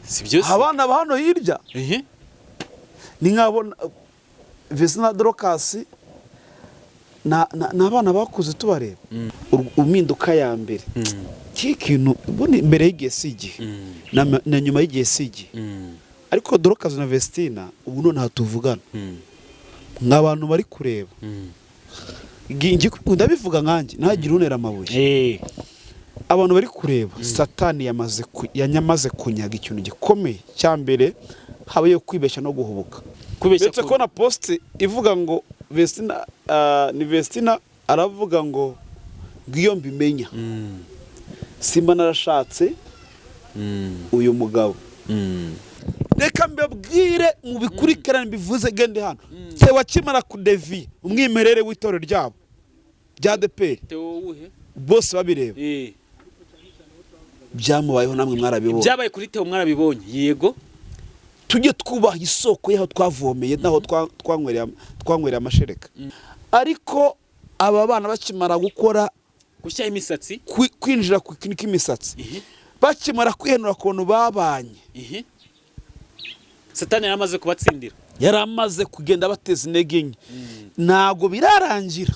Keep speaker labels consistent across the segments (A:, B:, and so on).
A: Si byo se?
B: Abana ba hano hirya ni nk'abo Vestina, Dorcas ni abana bakuze tubareba. Impinduka ya mbere, iki kintu ubundi mbere y'igihe si igihe, na nyuma y'igihe si igihe. Ariko Dorcas na Vestina ubu nonaha tuvugana, nk'abantu bari kureba, ndabivuga nkanjye ntagire untera amabuye. Abantu bari kureba, Satani yamaze kunyaga ikintu gikomeye cya mbere, habayeho kwibeshya no guhubuka.
A: Kubeshya.
B: Uretse ko na post ivuga ngo Vestina, ni Vestina aravuga ngo iyo mbimenya simba narashatse uyu mugabo. Reka mbabwire mu bikurikirane mbivuze gende hano. Theo akimara kudeviya umwimerere w'itorero ryabo rya ADEPR,
A: Theo wuhe?
B: bose babireba. Byamubayeho, namwe mwarabibonye.
A: Byabaye kuri Theo, mwarabibonye, yego.
B: Tujye twubaha isoko y'aho twavomeye n'aho twanywereye amashereka. Ariko aba bana bakimara gukora
A: gushyiraho imisatsi,
B: kwinjira ku kintu k'imisatsi, bakimara kwihenura ku bantu babanye,
A: Satani yari amaze kubatsindira.
B: Yari amaze kugenda abateza intege nke. Ntabwo birarangira.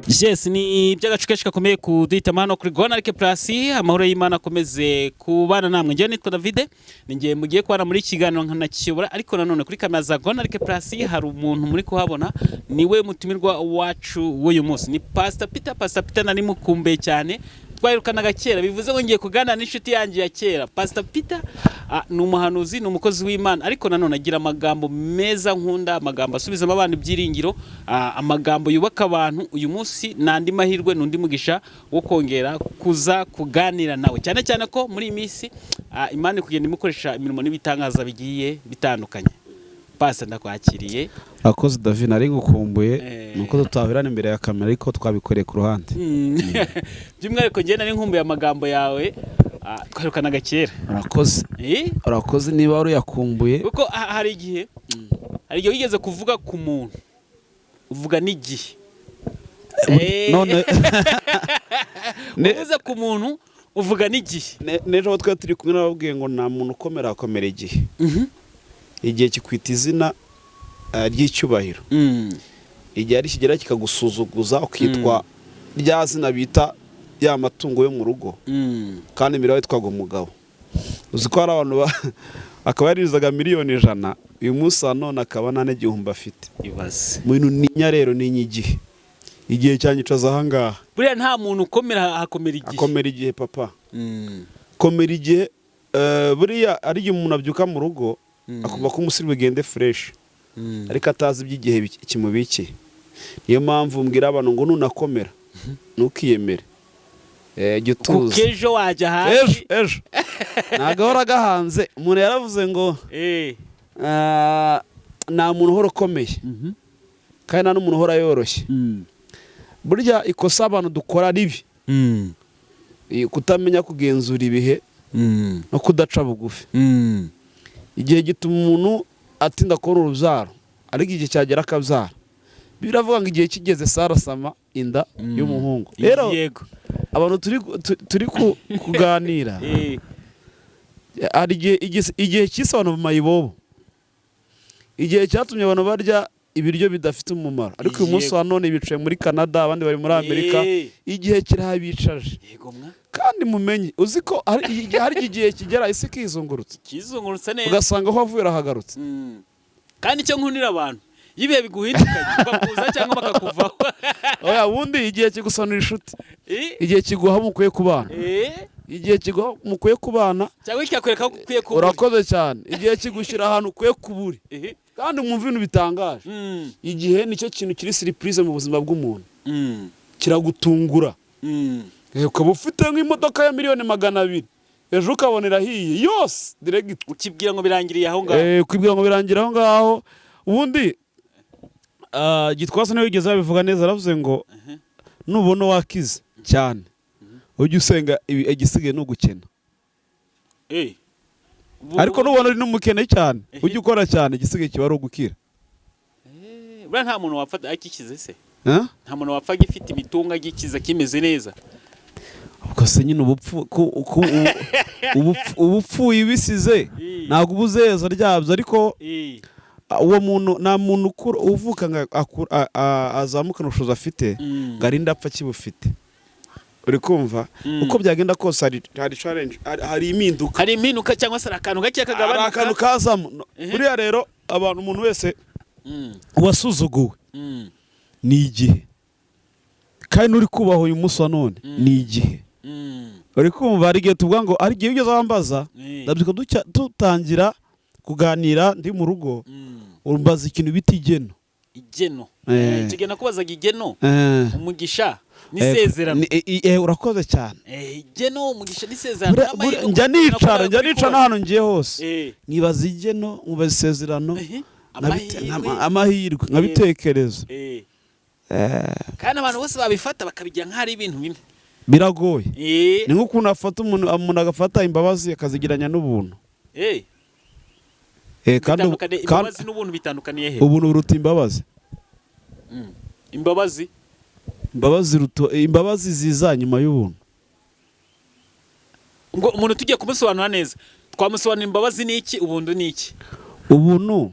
A: Yes, ni iby'agacu kenshi gakomeye kuduhitamo hano kuri Gonarike Plus. Amahoro y'Imana akomeze kubana namwe. Njyewe nitwa Davide, ni njye mugiye kubana muri iki kiganiro nkanakiyobora. Ariko nanone kuri kamera za Gonarike Plus hari umuntu muri kuhabona, niwe mutumirwa wacu w'uyu munsi, ni Pastor Peter. Pastor Peter nari mukumbuye cyane, twahirukanaga kera, bivuze ngo ngiye kuganira n'inshuti yanjye ya kera. Pastor Peter ni umuhanuzi, ni umukozi w'Imana, ariko nanone agira amagambo meza nkunda, amagambo asubizamo abantu ibyiringiro, amagambo yubaka abantu. Uyu munsi ni andi mahirwe, ni undi mugisha wo kongera kuza kuganira nawe, cyane cyane ko muri iyi minsi Imana iri kugenda imukoresha imirimo n'ibitangaza bigiye bitandukanye. Pastor, ndakwakiriye.
B: Akoze David, nari ngukumbuye. Nuko tutahurana imbere ya kamera, ariko twabikoreye ku ruhande.
A: By'umwihariko njye nari nkumbuye amagambo yawe, twahirukanaga kera.
B: Urakoze. Urakoze niba wari uyakumbuye.
A: Kuko hari igihe wigeze kuvuga ku muntu, uvuga n'igihe.
B: None
A: Uvuze ku muntu, uvuga n'igihe.
B: N'ejo aho twari turi kumwe nababwiye ngo nta muntu ukomera akomera igihe. Igihe kikwita izina ry'icyubahiro, igihe ari kigera kikagusuzuguza, ukitwa rya zina bita ya matungo yo mu rugo, kandi mbere witwaga umugabo. Uzi ko hari abantu akaba yaririzaga miliyoni 100, uyu munsi wa none akaba nta n'igihumbi afite?
A: Ibaze.
B: Mu bintu ninya rero ninya igihe. Igihe cyanyicaza ahangaha.
A: Buriya nta muntu ukomera hakomera igihe.
B: Akomera igihe, papa. Komera igihe. Buriya ari igihe umuntu abyuka mu rugo akumva ko umusiri bugende fresh, ariko atazi iby'igihe kimubikiye. Niyo mpamvu mbwira abantu ngo nunakomera ntukiyemere. Jya
A: Kuko
B: utuza.
A: ejo wajya
B: Ejo
A: hasi.
B: Ejo ntabwo ahora gahanze. Umuntu yaravuze ngo nta muntu uhora ukomeye, kandi nta n'umuntu uhora yoroshye. Burya ikosa abantu dukora ribi, kutamenya kugenzura ibihe no kudaca bugufi. Igihe gituma umuntu atinda kubona urubyaro, ariko igihe cyagera akabyara. Biravuga ngo igihe kigeze Sara asama inda y'umuhungu. Rero abantu turi kuganira, hari igihe cyise abantu mu mayibobo, igihe cyatumye abantu barya ibiryo bidafite umumaro, ariko uyu munsi wa none bicaye muri Canada, abandi bari muri Amerika. Igihe kirahabicaje.
A: Yego mwa.
B: Kandi mumenye, uzi ko hari igihe kigera isi ikizungurutsa,
A: Kizungurutse neza.
B: ugasanga aho wavuye urahagarutse.
A: Kandi icyo nkundira abantu, iyo ibihe biguhindukanye bakuza cyangwa bakakuvaho.
B: Oya, ubundi igihe kigusanura inshuti, igihe kiguha mukwiye kubana, igihe kiguha mukwiye kubana,
A: cyangwa kikakwereka ko ukwiye kuba uri.
B: Urakoze cyane. Igihe kigushyira ahantu ukwiye kuba uri. Kandi mwumva ibintu bitangaje. Igihe nicyo kintu kiri surprise mu buzima bw'umuntu. Kiragutungura. Ukaba ufite nk'imodoka ya miliyoni 200, ejo ukabona irahiye yose direct.
A: Ukibwira ngo birangiriye aho ngaho.
B: Kwibwira ngo birangira aho ngaho. Ubundi Gitwaza niwe wigeze babivuga neza, aravuze ngo nubona wakize cyane ujye usenga, igisigaye ni ugukena. Ariko nubona uri n'umukene cyane, ujye ukora cyane, igisigaye kiba ari ugukira.
A: Buriya nta muntu wapfa akikize se?
B: Eh?
A: Nta muntu wapfa agifite imitungo, agikiza, kimeze neza.
B: Ariko se nyine ubupfu ubupfuye ibisize ntabwo uba uzi ryabyo, ariko uwo muntu nta muntu uvuka ngo azamukane ubushobozi afite ngo arinde apfa akibufite. Uri kumva? Uko byagenda kose hari challenge, hari impinduka.
A: Hari impinduka cyangwa se hari akantu gake
B: Hari
A: kagabanuka.
B: akantu kazamo. Buriya rero abantu, umuntu wese wasuzuguwe ni igihe, kandi n'uri kubaha uyu munsi wa none ni igihe. Uri kumva? Hari igihe tuvuga ngo, hari igihe ugeze wambaza, ndabyibuka dutangira kuganira ndi mu rugo, umbaza ikintu bita igeno.
A: Igeno. Icyo gihe nakubazaga igeno, umugisha n'isezerano.
B: Urakoze cyane.
A: Igeno, umugisha n'isezerano.
B: Njya nicara, njya nicara n'ahantu ngiye hose, nkibaza igeno, nkubaza isezerano, amahirwe, nkabitekereza.
A: Kandi abantu bose babifata bakabigira nk'aho ari ibintu bimwe.
B: Biragoye. Ni nk'ukuntu afata umuntu agafata imbabazi akazigiranya n'ubuntu.
A: Kandi imbabazi n'ubuntu bitandukaniye he?
B: Ubuntu buruta imbabazi.
A: Imbabazi?
B: Imbabazi ziza nyuma y'ubuntu.
A: Ngo umuntu tugiye kumusobanura neza, twamusobanura imbabazi ni iki, ubuntu ni iki?
B: Ubuntu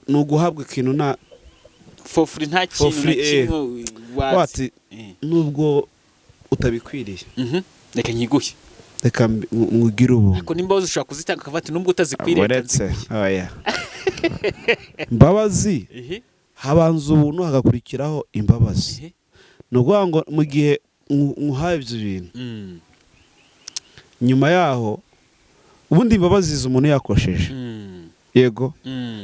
B: ni uguhabwa ikintu nta
A: for free, nta kintu na kimwe
B: watse, nubwo utabikwiriye.
A: Reka nkiguhe.
B: Reka nkugire ubuntu.
A: Ariko n'imbabazi ushobora kuzitanga ukavuga ati nubwo utazikwiriye.
B: Uretse imbabazi, habanza ubuntu hagakurikiraho imbabazi. Ni ukuvuga ngo mu gihe nkuhaye ibyo bintu, nyuma yaho ubundi imbabazi ziza umuntu yakosheje. Yego,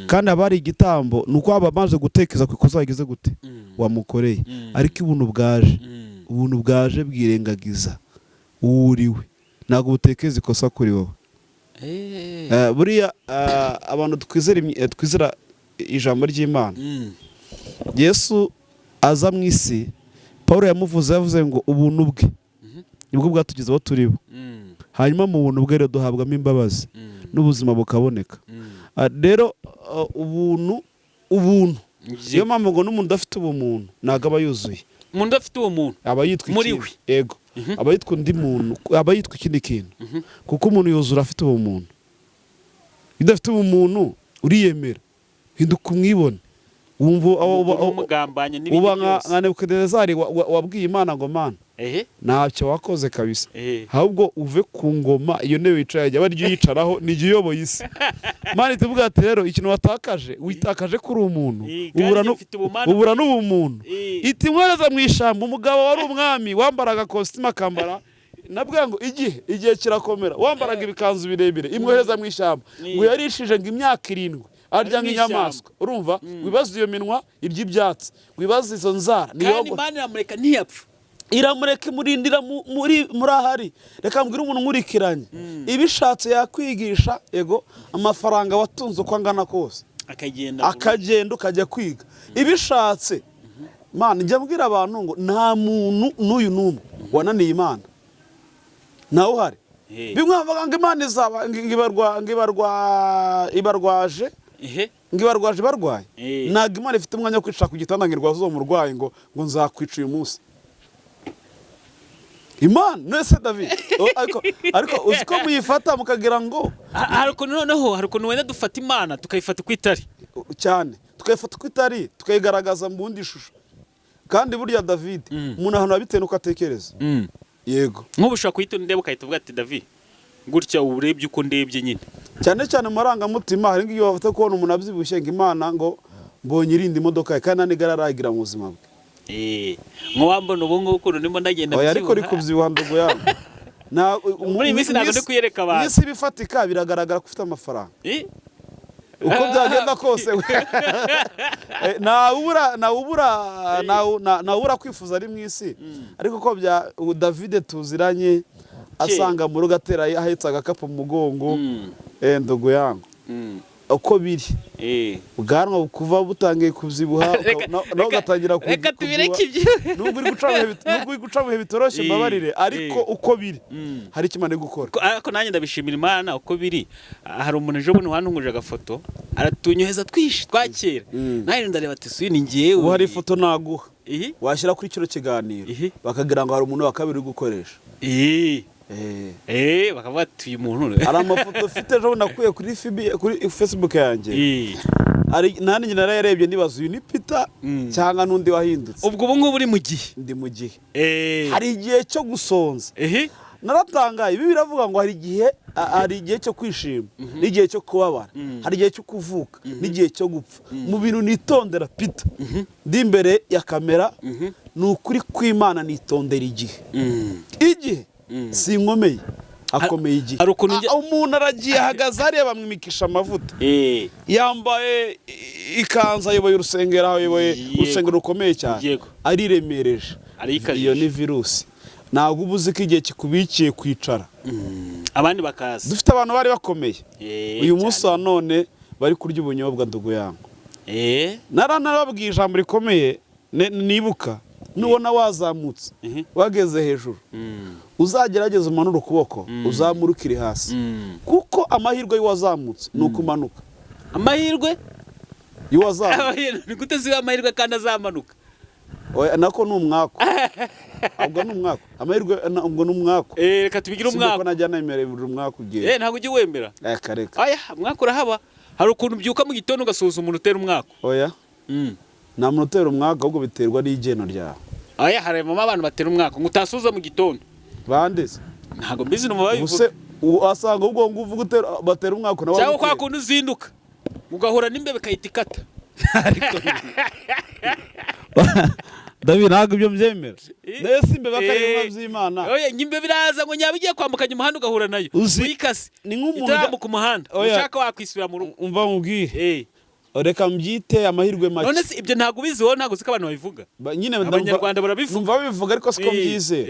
B: kandi aba ari igitambo, ni uko waba amaze gutekereza ku ikosa wagize gute wamukoreye. Ariko ubuntu bwaje, ubuntu bwaje bwirengagiza uwo uriwe, ntabwo butekereza ikosa kuri wowe. Buriya abantu twizera ijambo ry'Imana, Yesu aza mu isi, Paul yamuvuze, yavuze ngo ubuntu bwe nibwo bwatugeze aho turi bo. Hanyuma mu buntu bwe rero duhabwamo imbabazi n'ubuzima bukaboneka. Rero ubuntu, niyo mpamvu ngo n'umuntu udafite ubumuntu ntabwo aba yuzuye.
A: Umuntu udafite ubumuntu
B: aba yitwa
A: muri we.
B: Yego, aba yitwa undi muntu, aba yitwa ikindi kintu, kuko umuntu yuzura afite ubumuntu. Iyo udafite ubumuntu uriyemera, hinduka umwibone, wumva uba nka Nebukadinezari wabwiye Imana ngo Mana ntacyo wakoze kabisa, ahubwo uve ku ngoma, iyo ntebe wicaye ajya baryo uyicaraho, nijya uyoboye isi. Mana ituvuga ati rero ikintu watakaje, witakaje kuri umuntu, ubura n'ubumuntu. Iti mwereza mu ishyamba umugabo wari umwami wambaraga kositimu akambara, nabwo ngo igihe kirakomera, wambaraga ibikanzu birebire, imwohereza mu ishyamba ngo yarishije ngo imyaka 7 arya nk'inyamaswa. Urumva? Wibaza iyo minwa irya ibyatsi, wibaza izo nzara.
A: Kandi Imana iramureka ntiyapfa,
B: iramureka imurindira muri ahari. Reka mbwire umuntu nkurikiranye, ibishatse yakwigisha. Ego, amafaranga watunze uko angana kose akagenda ukajya kwiga ibishatse. Imana, njya mbwira abantu ngo nta muntu n'uyu n'umwe wananiye Imana, ntawe uhari. Bimwe bavuga ngo Imana izaba ibarwaje, ngo ibarwaje barwaye. Ntabwo Imana ifite umwanya wo kwicara ku gitanda ngo irwaze uwo murwayi ngo nzakwica uyu munsi. Imana nese David, ariko uzi ko muyifata mukagira ngo
A: hari ukuntu, noneho hari ukuntu wenda dufata Imana tukayifata uko itari
B: cyane, tukayifata uko itari, tukayigaragaza mu bundi shusho. Kandi burya David, umuntu ahantu bitewe n'uko atekereza. Yego,
A: nk'ubu ushobora kuhita ndeba ukahita uvuga ati David gutya urebye uko ndebye nyine.
B: Cyane cyane mu marangamutima hari ngiyo bafata kubona umuntu abyibushye ngo Imana ngo mbonye irindi modoka ye, kandi nta n'igare aragira mu buzima bwe.
A: Nk'uwambona ubu ngubu ukuntu ndimo ndagenda
B: mbyibuha. Ariko uri kubyibuha ndugu yawe.
A: Muri iyi minsi ntabwo ndi kuyereka abantu.
B: Mu isi bifatika biragaragara ko ufite amafaranga. Uko byagenda kose ntawubura kwifuza ari mu isi. Ariko ko bya David tuziranye asanga mu rugo atera ahetse agakapu mu mugongo, ndugu yangu. Uko biri, ubwanwa kuva butangiye kubyibuha, nawe ugatangira
A: Reka tubireke ibyo.
B: Nubwo uri guca mu bihe bitoroshye, mbabarire, ariko uko biri hari icyo Imana iri gukora.
A: Ariko nanjye ndabishimira Imana uko biri. Hari umuntu ejo bundi wantunguje agafoto, aratunyoheza twishi twa kera. Nanjye ndareba ati: "Si ni njyewe?"
B: Ubu hari ifoto naguha
A: Ihi?
B: washyira kuri kino kiganiro,
A: Ihi.
B: bakagira ngo hari umuntu wa kabiri uri gukoresha.
A: Ihi. Bakavuga ati: "Uyu muntu."
B: Hari amafoto mfite ejo bundi nakuye kuri FB, kuri Facebook yanjye. Hari nanjye narayarebye nibaza: uyu ni Peter cyangwa n'undi wahindutse?
A: Ubwo ubu ngubu uri mu gihe.
B: Ndi mu gihe. Hari igihe cyo gusonza. Naratangaye, ibi biravuga ngo hari igihe cyo kwishima n'igihe cyo kubabara, hari igihe cyo kuvuka n'igihe cyo gupfa. Mu bintu nitondera, Peter, ndi imbere ya kamera, ni ukuri kw'Imana, nitondera igihe. Igihe sinkomeye, akomeye igihe.
A: Hari ukuntu
B: Umuntu aragiye, ahagaze hariya, bamwimikisha amavuta, yambaye ikanzu, ayoboye urusengero, ayoboye urusengero rukomeye cyane, ariremereje.
A: Arikajije.
B: Iyo ni virusi. Ntabwo uba uzi ko igihe kikubikiye kwicara,
A: abandi bakaza.
B: Dufite abantu bari bakomeye uyu munsi
A: Cyane.
B: wa none bari kurya ubunyobwa, ndugu yangu. Narababwiye ijambo rikomeye, nibuka nubona wazamutse, wageze hejuru, uzagerageza umanure ukuboko, uzamure ukiri hasi, kuko amahirwe y'uwazamutse ni ukumanuka.
A: Amahirwe
B: Y'uwazamutse.
A: Ni gute ziba amahirwe kandi azamanuka?
B: Oya, nako ni umwaku, ubwo ni umwaku, amahirwe ubwo ni umwaku.
A: Reka tubigire
B: Sibyo ko
A: umwaku.
B: najya nemerera umwaku ugiye.
A: Ntabwo ujya wemera?
B: Reka, reka.
A: Aya, umwaku urahaba. Hari ukuntu ubyuka mu gitondo ugasuhuza umuntu utera umwaku.
B: Oya, nta muntu utera umwaku, ahubwo biterwa n'igeno ryawe.
A: Aya, hari mama, abantu batera umwaku ngo utasuhuza mu gitondo.
B: Bandeze?
A: Ntabwo mbizi, numva
B: Ubu se
A: babivuga.
B: Wasanga ubwo ngo uvuga utera, batera umwaku nawe
A: Cyangwa kwa
B: awutera.
A: kundi uzinduka ugahura n'imbeba ikahita ikata.
B: David, ntabwo ibyo mbyemera. Nayo si imbeba, ko ari ibiremwa by'Imana.
A: Oya, imbeba iraza ngo nyaba igiye kwambukanya umuhanda, ugahura nayo uyikase
B: Ni nk'umuntu
A: itarambuka umuhanda.
B: Oya.
A: Ushaka wakwisubira mu rugo.
B: Umva nkubwire, reka mbyite amahirwe make.
A: None se ibyo ntabwo ubizi wowe? Ntabwo uzi ko abantu babivuga?
B: Nyine
A: Abanyarwanda barabivuga.
B: Numva babivuga, ariko siko mbyizera.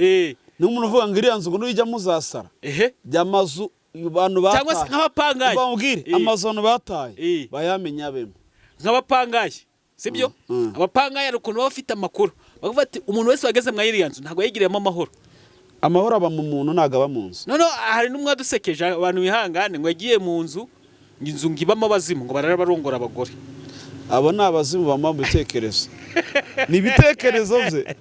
B: Ni umuntu uvuga ngo iriya nzu ngo nuyijyamo uzasara. By'amazu abantu bataye.
A: Cyangwa se nk'abapangayi.
B: Umva nkubwire, amazu abantu bataye bayamenye abemo.
A: Nk'abapangayi, sibyo? Abapangayi hari ukuntu baba bafite amakuru, bakavuga ati: "Umuntu wese wageze muri iriya nzu ntabwo yigiriyemo amahoro."
B: Amahoro aba mu muntu, ntabwo aba mu nzu.
A: Noneho hari n'umwe wadusekeje, abantu bihangane, ngo yagiye mu nzu, ngo inzu ngo ibamo abazimu, ngo barara barongora abagore.
B: Abo ni abazimu bamuha mu bitekerezo, ni ibitekerezo bye.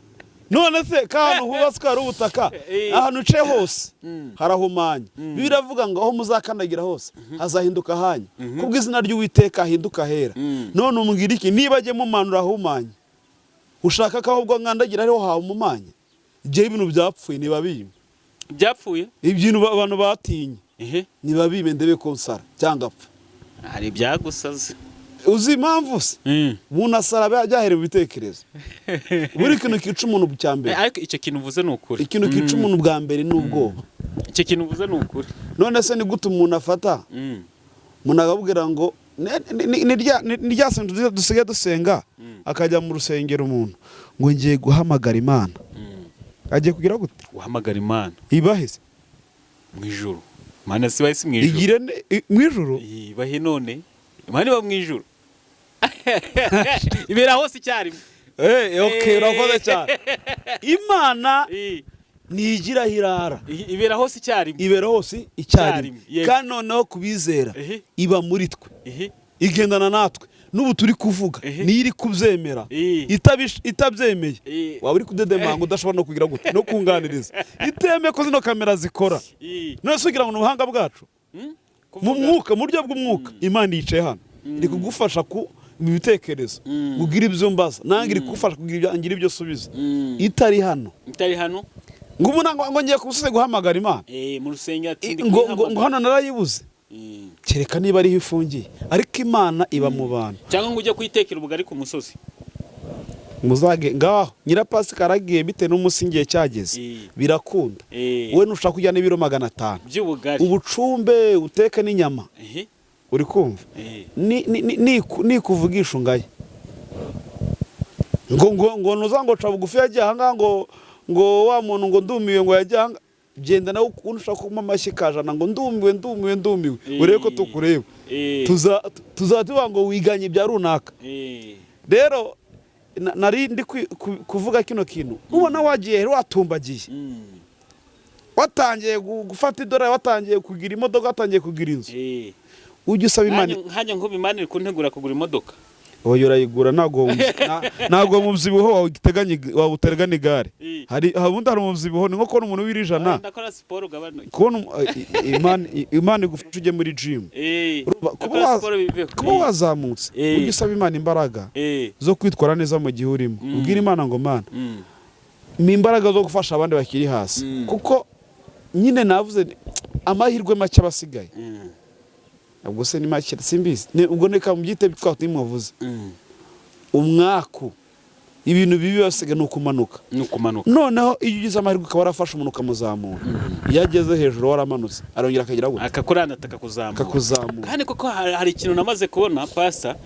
B: None se ko ahantu hubatswe hari ubutaka, ahantu uciye hose harahumanye? Bibiliya iravuga ngo aho muzakandagira hose hazahinduka ahanyu, kubwo izina ry'Uwiteka hahinduka ahera. None umbwira iki? Niba ajye mumanura ahumanye, ushaka ko ahubwo nkandagira ariho hahumanye? Igihe ibintu byapfuye ntibabime.
A: Byapfuye.
B: Ibintu abantu batinye ntibabime, ndebe ko nsara cyangwa apfa.
A: Hari ibyagusaze.
B: Uzi impamvu se? Umuntu asara byahereye mu bitekerezo. Buri kintu kica umuntu cya mbere,
A: Ariko icyo kintu uvuze ni ukuri.
B: ikintu kica umuntu bwa mbere ni ubwoba.
A: Icyo kintu uvuze ni ukuri.
B: None se ni gute umuntu afata, umuntu akabwira ngo ni rya sengesho dusigaye dusenga, akajya mu rusengero umuntu ngo: "Ngiye guhamagara Imana." Agiye kugira gute?
A: Guhamagara Imana.
B: Ibaheze?
A: Mu ijuru. Imana si bahise mu ijuru?
B: Igire mu ijuru.
A: Ibahe none? Imana iba mu ijuru, ibera hose icyarimwe.
B: Okay, urakoze cyane. Imana ntigira aho irara.
A: Ibera hose icyarimwe.
B: Ibera hose icyarimwe.
A: Icyarimwe, yego.
B: Kandi noneho kubizera, iba muri twe, igendana natwe. N'ubu turi kuvuga, niyo iri kubyemera. Itabyemeye, waba uri kudedemanga, udashobora no kugira gute, no kunganiriza. Itemeye ko zino kamera zikora, none se ugira ngo ni ubuhanga bwacu? Mu
A: Kuvuga.
B: mwuka, mu buryo bw'umwuka, Imana yicaye hano, iri kugufasha ku mu bitekerezo, kugira ibyo mbaza, nange iri kugufasha kugira ibyo ngira ibyo subiza. Itari hano,
A: Itari hano.
B: ngo ubu ngo ngiye ku musozi guhamagara Imana.
A: Mu rusengero ati ndi
B: Ngo
A: kuyihamagara.
B: hano narayibuze. Kereka niba ariho ifungiye, ariko Imana iba mu bantu.
A: Cyangwa ngo ujye kuyitekera ubugari ku musozi.
B: Muzage ngaho Nyirapasika aragiye bitewe n'umunsi ngiye cyageze. Birakunda. Wowe nushaka kujyana ibiro 500
A: by'ubugari,
B: ubucumbe, uteke n'inyama. Uri kumva? Nikuvugisha ungaye ngo nuza ngo ca bugufi yagiye ahangaha, ngo wa muntu ngo ndumiwe, ngo yagiye ahangaha. Genda nawe ukuntu ushaka kuma amashyi kajana ngo ndumiwe, ndumiwe, ndumiwe, urebe ko tukureba. Tuza tuvuga ngo wiganye ibya runaka. Rero nari ndi kuvuga kino kintu, ubona wagiye watumbagiye, watangiye gufata idolari, watangiye kugira imodoka, watangiye kugira inzu, ujye usaba Imana.
A: Nkanya nk'ubu Imana iri kuntegura kugura imodoka.
B: Oya, urayigura. Ntabwo mubyibuho wawuteganya igare. Hari ubundi hari umubyibuho, ni nko kubona umuntu w'iri 100.
A: Ndakora siporo ugabanuke.
B: Kubona Imana igufasha ujye muri gym. Urumva, kuba
A: Ndakora siporo biveho.
B: kuba wazamutse, ujye usaba Imana imbaraga zo kwitwara neza mu gihe urimo. Ubwira Imana ngo: "Mana, ni imbaraga zo gufasha abandi bakiri hasi." Kuko nyine navuze nti, amahirwe make aba asigaye. Ubwo se ni make? Simbizi. Ubwo reka mubyite twa mwavuze umwaku, ibintu bibi basigaye ni ukumanuka.
A: Ni ukumanuka.
B: Noneho iyo ugize amahirwe ukaba warafashe umuntu ukamuzamura, iyo ageze hejuru waramanutse, arongera akagira gutya.
A: Akakurandata, akakuzamura.
B: Akakuzamura.
A: Kandi koko hari ikintu namaze kubona, pasa,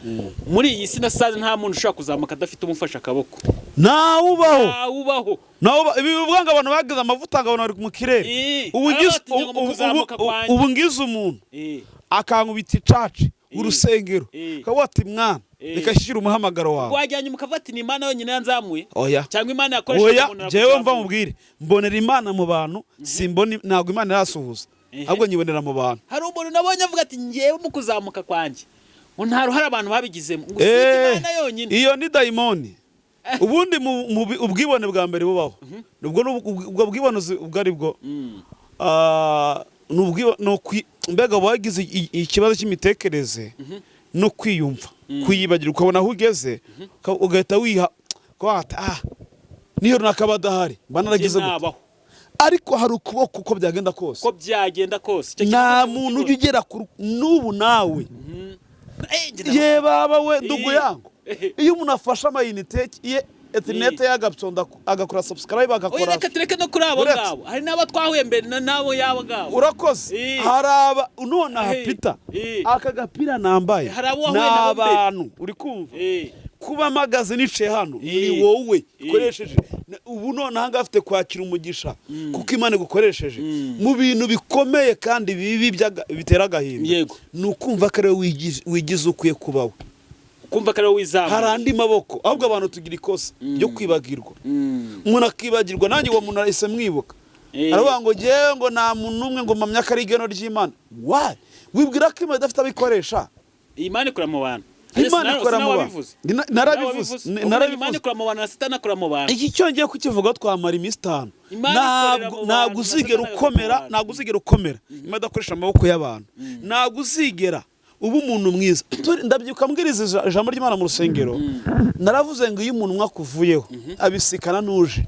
A: muri iyi si nasanze nta muntu ushobora kuzamuka adafite umufashe akaboko.
B: Ntawe ubaho.
A: Ntawubaho.
B: Ntawe ibi bivuga ngo abantu bagize amavuta, ngo abantu bari mu kirere. Ubu
A: Arabatinya ngo mu kuzamuka kwanjye.
B: Ubu ngize umuntu akankubita icaci, urusengero, akavuga ati: "Mwana, reka shyira umuhamagaro wawe."
A: Wajyanye mukavuga ati: "Ni Imana yonyine yanzamuye."
B: Oya.
A: Cyangwa Imana yakoresheje
B: Oya.
A: umuntu
B: Jewe mva
A: arakuzamura.
B: mubwire, mbonera Imana mu bantu, simbona, ntabwo Imana irasuhuza, ahubwo nyibonera mu bantu.
A: Hari umuntu nabonye avuga ati: "Ngewe mu kuzamuka kwanjye ngo nta ruhare abantu babigizemo, ngo usibye Imana yonyine."
B: Iyo ni dayimoni. Ubundi ubwibone bwa mbere bubaho, ubwo ni ubwo bwibone ubwo ari bwo. Ni mbega wagize ikibazo cy'imitekerereze no kwiyumva, kwiyibagirwa, ukabona aho ugeze ugahita wiha ko wata, niyo runaka aba adahari mba naragize gute?
A: Nabaho.
B: Ariko hari ukuboko, uko byagenda kose.
A: Uko byagenda kose. Icyo kintu
B: Nta
A: cyo
B: muntu ujya ugera ku n'ubu nawe.
A: Njye
B: Ye baba we, ndugu yangu, iyo umuntu afashe amayinite ye, interinete ye, agapsonda, agakora subscribe,
A: Oya,
B: agakora
A: reka tureke no kuri abo
B: Uretse.
A: ngabo, hari n'abo twahuye mbere n'abo yabo ngabo.
B: Urakoze. Hari aba nonaha, Peter, aka gapira nambaye,
A: Hari abo wahuye
B: ni
A: nabo mbere.
B: abantu uri kumva. Kuba mpagaze nicaye hano, ni wowe ukoresheje. Ubu nonaha ngaha afite kwakira umugisha kuko Imana igukoresheje mu bintu bikomeye kandi bibi bitera agahinda. Ni ukumva ko ariwe wigize ukwiye kubaho.
A: Kumva ko ariwe wizamuye.
B: Hari andi maboko. Ahubwo abantu tugira ikosa ryo kwibagirwa. Umuntu akibagirwa. Nanjye uwo muntu arahise mwibuka. Aravuga ngo ngewe ngo nta muntu n'umwe ngo mpamya ko ari igeno ry'Imana. Why? Wibwira ko Imana idafite abikoresha?
A: Imana ikora mu bantu.
B: Imana ikora mu bantu. Narabivuze.
A: Narabivuze.
B: Narabivuze.
A: Imana ikora mu bantu na Satani akora mu bantu.
B: Iki cyongeye kukivuga, twamara iminsi 5.
A: Imana ikorera
B: Ntabwo
A: mu
B: ntabwo
A: bantu, na
B: uzigera
A: Satani
B: ukomera,
A: agakora mu bantu.
B: ntabwo uzigera ukomera Imana idakoresha amaboko y'abantu. Ntabwo uzigera uba umuntu mwiza. Ndabyibuka mbwiriza ijambo ry'Imana mu rusengero, naravuze ngo iyo umuntu umwe akuvuyeho abisikana n'uje,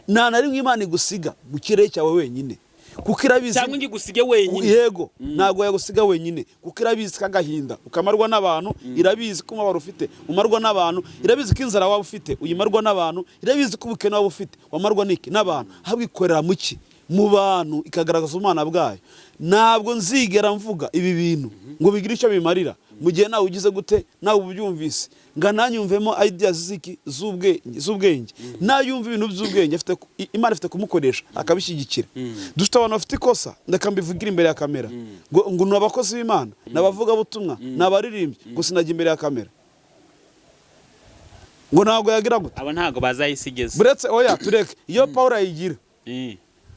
B: nta na rimwe Imana igusiga mu kirere cyawe wenyine, kuko irabizi.
A: Cyangwa ngo igusige wenyine.
B: Yego, ntabwo yagusiga wenyine, kuko irabizi ko agahinda ukamarwa n'abantu, irabizi ko umubabaro ufite umarwa n'abantu, irabizi ko inzara waba ufite uyimarwa n'abantu, irabizi ko ubukene waba ufite wamarwa n'iki? N'abantu. Ahubwo ikorera mu ki? Mu bantu, ikagaragaza ubumana bwayo. Ntabwo nzigera mvuga ibi bintu ngo bigire icyo bimarira mu gihe nawe ugize gute, nawe ubyumvise nga nanyumvemo ideas z'iki? Z'ubwenge. Nayumva ibintu by'ubwenge afite Imana ifite kumukoresha akabishyigikira. Dufite abantu bafite ikosa, ndeka mbivugira imbere ya kamera, ngo ni abakozi b'Imana, ni abavugabutumwa, ni abaririmbyi, ngo sinajya imbere ya kamera, ngo ntabwo yagira gute.
A: Aba ntabwo bazayisigeza.
B: Buretse, oya, tureke iyo Paul ayigira,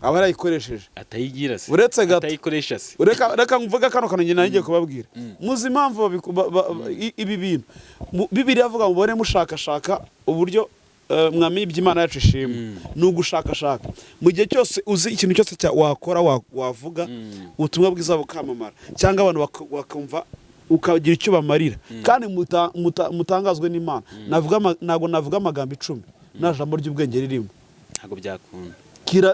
B: aba yarayikoresheje.
A: Atayigira se.
B: Uretse gato.
A: Atayikoresha se.
B: Reka mvuge kano kantu njye ngiye kubabwira. Muzi impamvu ibi bintu Bibiliya avuga ngo mubone mushakashaka uburyo mwamenya ibyo Imana yacu ishima? Ni ugushakashaka. Mu gihe cyose uzi ikintu cyose wakora, wavuga ubutumwa bwiza bukamamara, cyangwa abantu bakumva, ukagira icyo bamarira, kandi mutangazwe n'Imana. Ntabwo navuga amagambo 10 nta jambo ry'ubwenge ririmo.
A: Ntabwo byakunda.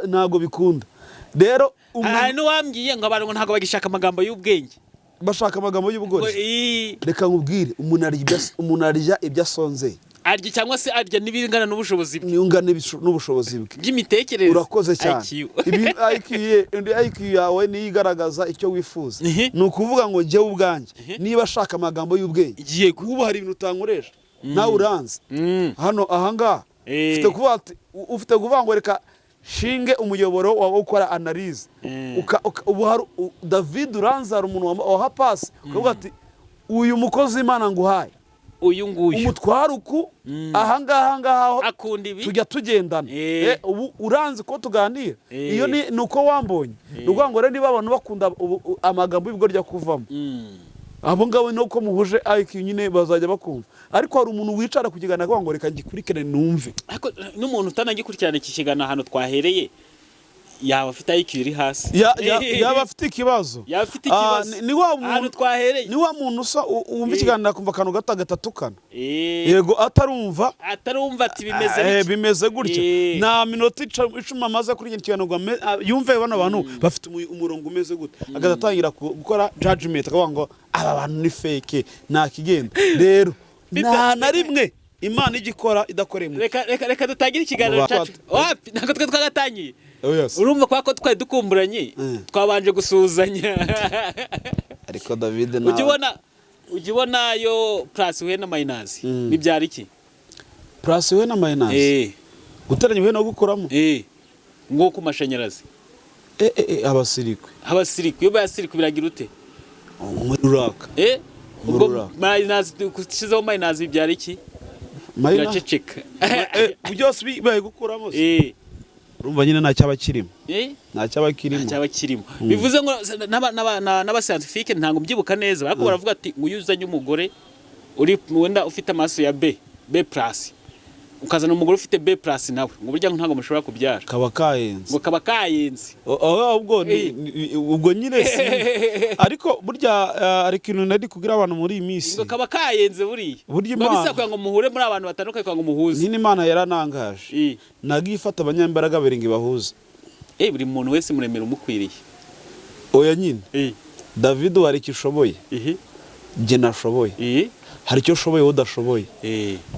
B: Ntabwo bikunda rero
A: Hari n'uwambwiye ngo abantu ngo ntabwo bagishaka amagambo y'ubwenge.
B: Bashaka amagambo
A: Ngo
B: y'ubugoryi. Reka nkubwire, umuntu arya ibyo asonzeye.
A: Arya cyangwa se arya n'ibingana n'ubushobozi bwe.
B: Niyungane n'ubushobozi bwe
A: by'imitekerereze.
B: Urakoze cyane.
A: IQ.
B: Ibi IQ indi IQ yawe niyo igaragaza icyo wifuza. Ni ukuvuga ngo njyewe ubwanjye niba ashaka amagambo y'ubwenge, ubu hari ibintu utankoresha nawe uranzi. Hano ahangaha ufite kuvuga ati, ufite kuvuga ngo reka Shinge umuyoboro wa ukora analyse. Ubu hari David uranzara umuntu waha pasi, ukavuga ati: "Uyu mukozi w'Imana nguhaye,
A: Uyu nguyu,
B: umutware uku ahangaha ngaha,
A: akunda ibi."
B: Tujya tugendana. Ubu uranzi ko tuganira. Iyo ni uko wambonye. Ni ukuvuga ngo rero niba abantu bakunda amagambo y'ibigoryi kuvamo, abo ngabo ni uko muhuje IQ nyine, bazajya bakumva. Ariko hari umuntu wicara ku kiganiro akavuga ngo: "Reka ngikurikirane numve."
A: Ariko n'umuntu utanagikurikirana iki kiganiro, ahantu twahereye, yaba afite IQ iri hasi.
B: Yaba afite ikibazo.
A: Yaba afite
B: Ah,
A: ikibazo.
B: ni wa
A: Ahantu
B: muntu
A: twahereye.
B: Ni wa muntu usa wumva ikiganiro akumva akantu gato agatatukana. Yego, atarumva.
A: Atarumva ati bimeze
B: Eh,
A: bitya.
B: Bimeze gutya. Nta minota 10 amaze kuri iki kiganiro ngo yumve bano bantu bafite umurongo umeze gute, agahita atangira gukora judgment, akavuga ngo aba bantu ni fake, nta kigenda. Rero nta na rimwe Imana ijya ikora idakoreye mu
A: Reka dutangire ikiganiro cyacu. Wapi, ntabwo twe twagatangiye.
B: Oh, yes.
A: Urumva kwa ko twari dukumburanye, twabanje gusuhuzanya.
B: Ariko David
A: Ujya ubona yo plus uhuye na minus bibyara iki?
B: Plus we na minus?
A: Eh.
B: Guteranya uhuye no gukuramo?
A: Eh, ngo ku mashanyarazi.
B: Abasirikwe.
A: Abasiriku, iyo bayasiriku biragira ute?
B: Umuriro uraka.
A: Eh, ubwo
B: Umuriro.
A: Minus ushyizeho minus bibyara iki?
B: Minus?
A: Biraceceka.
B: Byose bibaye gukuramo se?
A: Eh.
B: Urumva nyine nta cyaba kirimo.
A: Eh.
B: Nta cyaba kirimo.
A: Cyaba kirimo. Bivuze ngo n'abascientifique, ntabwo mbyibuka neza, ariko baravuga ati ngo iyo uzanye umugore uri wenda ufite amaso ya B, B plus, ukazana umugore ufite B plus nawe, ngo burya ntabwo mushobora kubyara.
B: Kaba kayenze.
A: Ngo kaba kayenze.
B: Ahubwo ubwo nyine si, ariko burya hari ikintu nari kubwira abantu muri iyi minsi.
A: Ngo kaba kayenze buriya.
B: Burya
A: Ngo
B: Imana-
A: bisa kugira ngo muhure muri abantu batandukanye, kugira ngo muhuze.
B: Nyine Imana yaranangaje. Nagiye ifata abanyambaraga babiri ngo ibahuze.
A: Eh, buri muntu wese muremera umukwiriye.
B: Oya nyine. David hari icyo ushoboye jye nashoboye. Hari icyo ushoboye wowe udashoboye.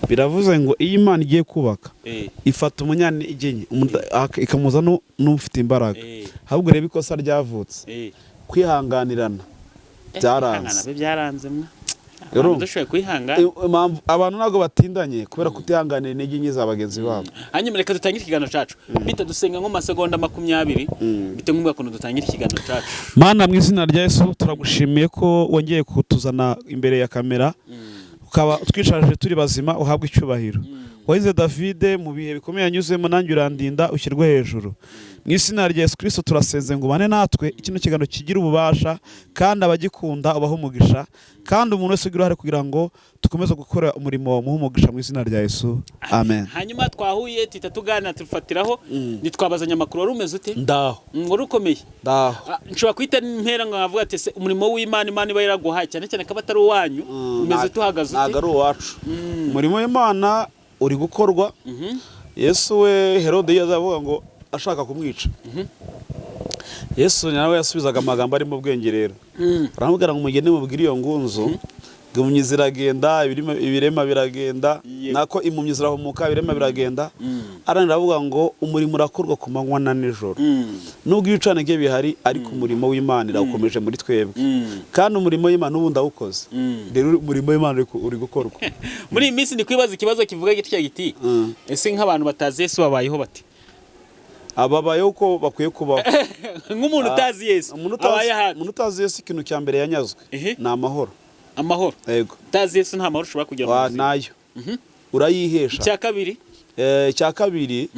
B: Biravuze ngo iyo Imana igiye kubaka, ifata umunyantege nke ikamuza n'ufite imbaraga. Ahubwo reba ikosa ryavutse: kwihanganirana byaranze.
A: Kwihangana be byaranze mwa.
B: Urumva?
A: Abantu dushoboye kwihangana.
B: Impamvu abantu ntabwo batindanye kubera kutihanganira intege nke za bagenzi babo.
A: Hanyuma reka dutangire ikiganiro cyacu. Bita dusenga nko mu masegonda 20, bite nk'ubwa kuntu dutangira ikiganiro cyacu.
B: Mana, mu izina rya Yesu, turagushimiye ko wongeye kutuzana imbere ya kamera, ukaba utwicaje turi bazima. Uhabwe icyubahiro. Wahize Davide mu bihe bikomeye yanyuzemo, nanjye urandinda, ushyirwe hejuru. Mu izina rya Yesu Kirisito turasenze ngo ubane natwe, kino kiganiro kigira ububasha, kandi abagikunda ubahe umugisha, kandi umuntu wese ugira uruhare kugira ngo dukomeze gukora umurimo wawe umuhe umugisha. Mu izina rya Yesu, amen.
A: Hanyuma twahuye, tuhita tuganira, tufatiraho, ntitwabazanya amakuru. Wari umeze ute?
B: Ndaho.
A: Wari ukomeye?
B: Ndaho.
A: Ah, nshobora guhita mpera ngo nkavuga ati: "Ese umurimo w'Imana, Imana iba yaraguhaye, cyane cyane ko aba atari uwanyu, umeze ute, uhagaze
B: Ntabwo
A: ute?"
B: ari uwacu. Umurimo w'Imana uri gukorwa. Yesu we, Herode iyo azavuga ngo ashaka kumwica, Yesu nawe yasubizaga amagambo arimo ubwenge. Rero aramubwira ngo: "Mugende mubwire iyo ngunzu ngo impumyi ziragenda, ibirema biragenda." Nako impumyi zirahumuka, ibirema biragenda. Arangira aravuga ngo umurimo urakorwa ku manywa na nijoro. Nubwo ibicanege bihari, ariko umurimo w'Imana irawukomeje muri twebwe. Kandi umurimo w'Imana ubu ndawukoze. Rero umurimo w'Imana uri gukorwa.
A: Muri iyi minsi ndi kwibaza ikibazo kivuga gitya giti: ese nk'abantu batazi Yesu babayeho bate?
B: Ababayeho uko bakwiye kubaho.
A: Nk'umuntu utazi Yesu
B: Umuntu
A: abaye ahandi.
B: Umuntu utazi Yesu, ikintu cya mbere yanyazwe ni amahoro.
A: Amahoro?
B: Yego.
A: Utazi Yesu nta mahoro ushobora kugira mu
B: Wa,
A: buzima.
B: Nayo urayihesha.
A: Icya kabiri?
B: Icya kabiri,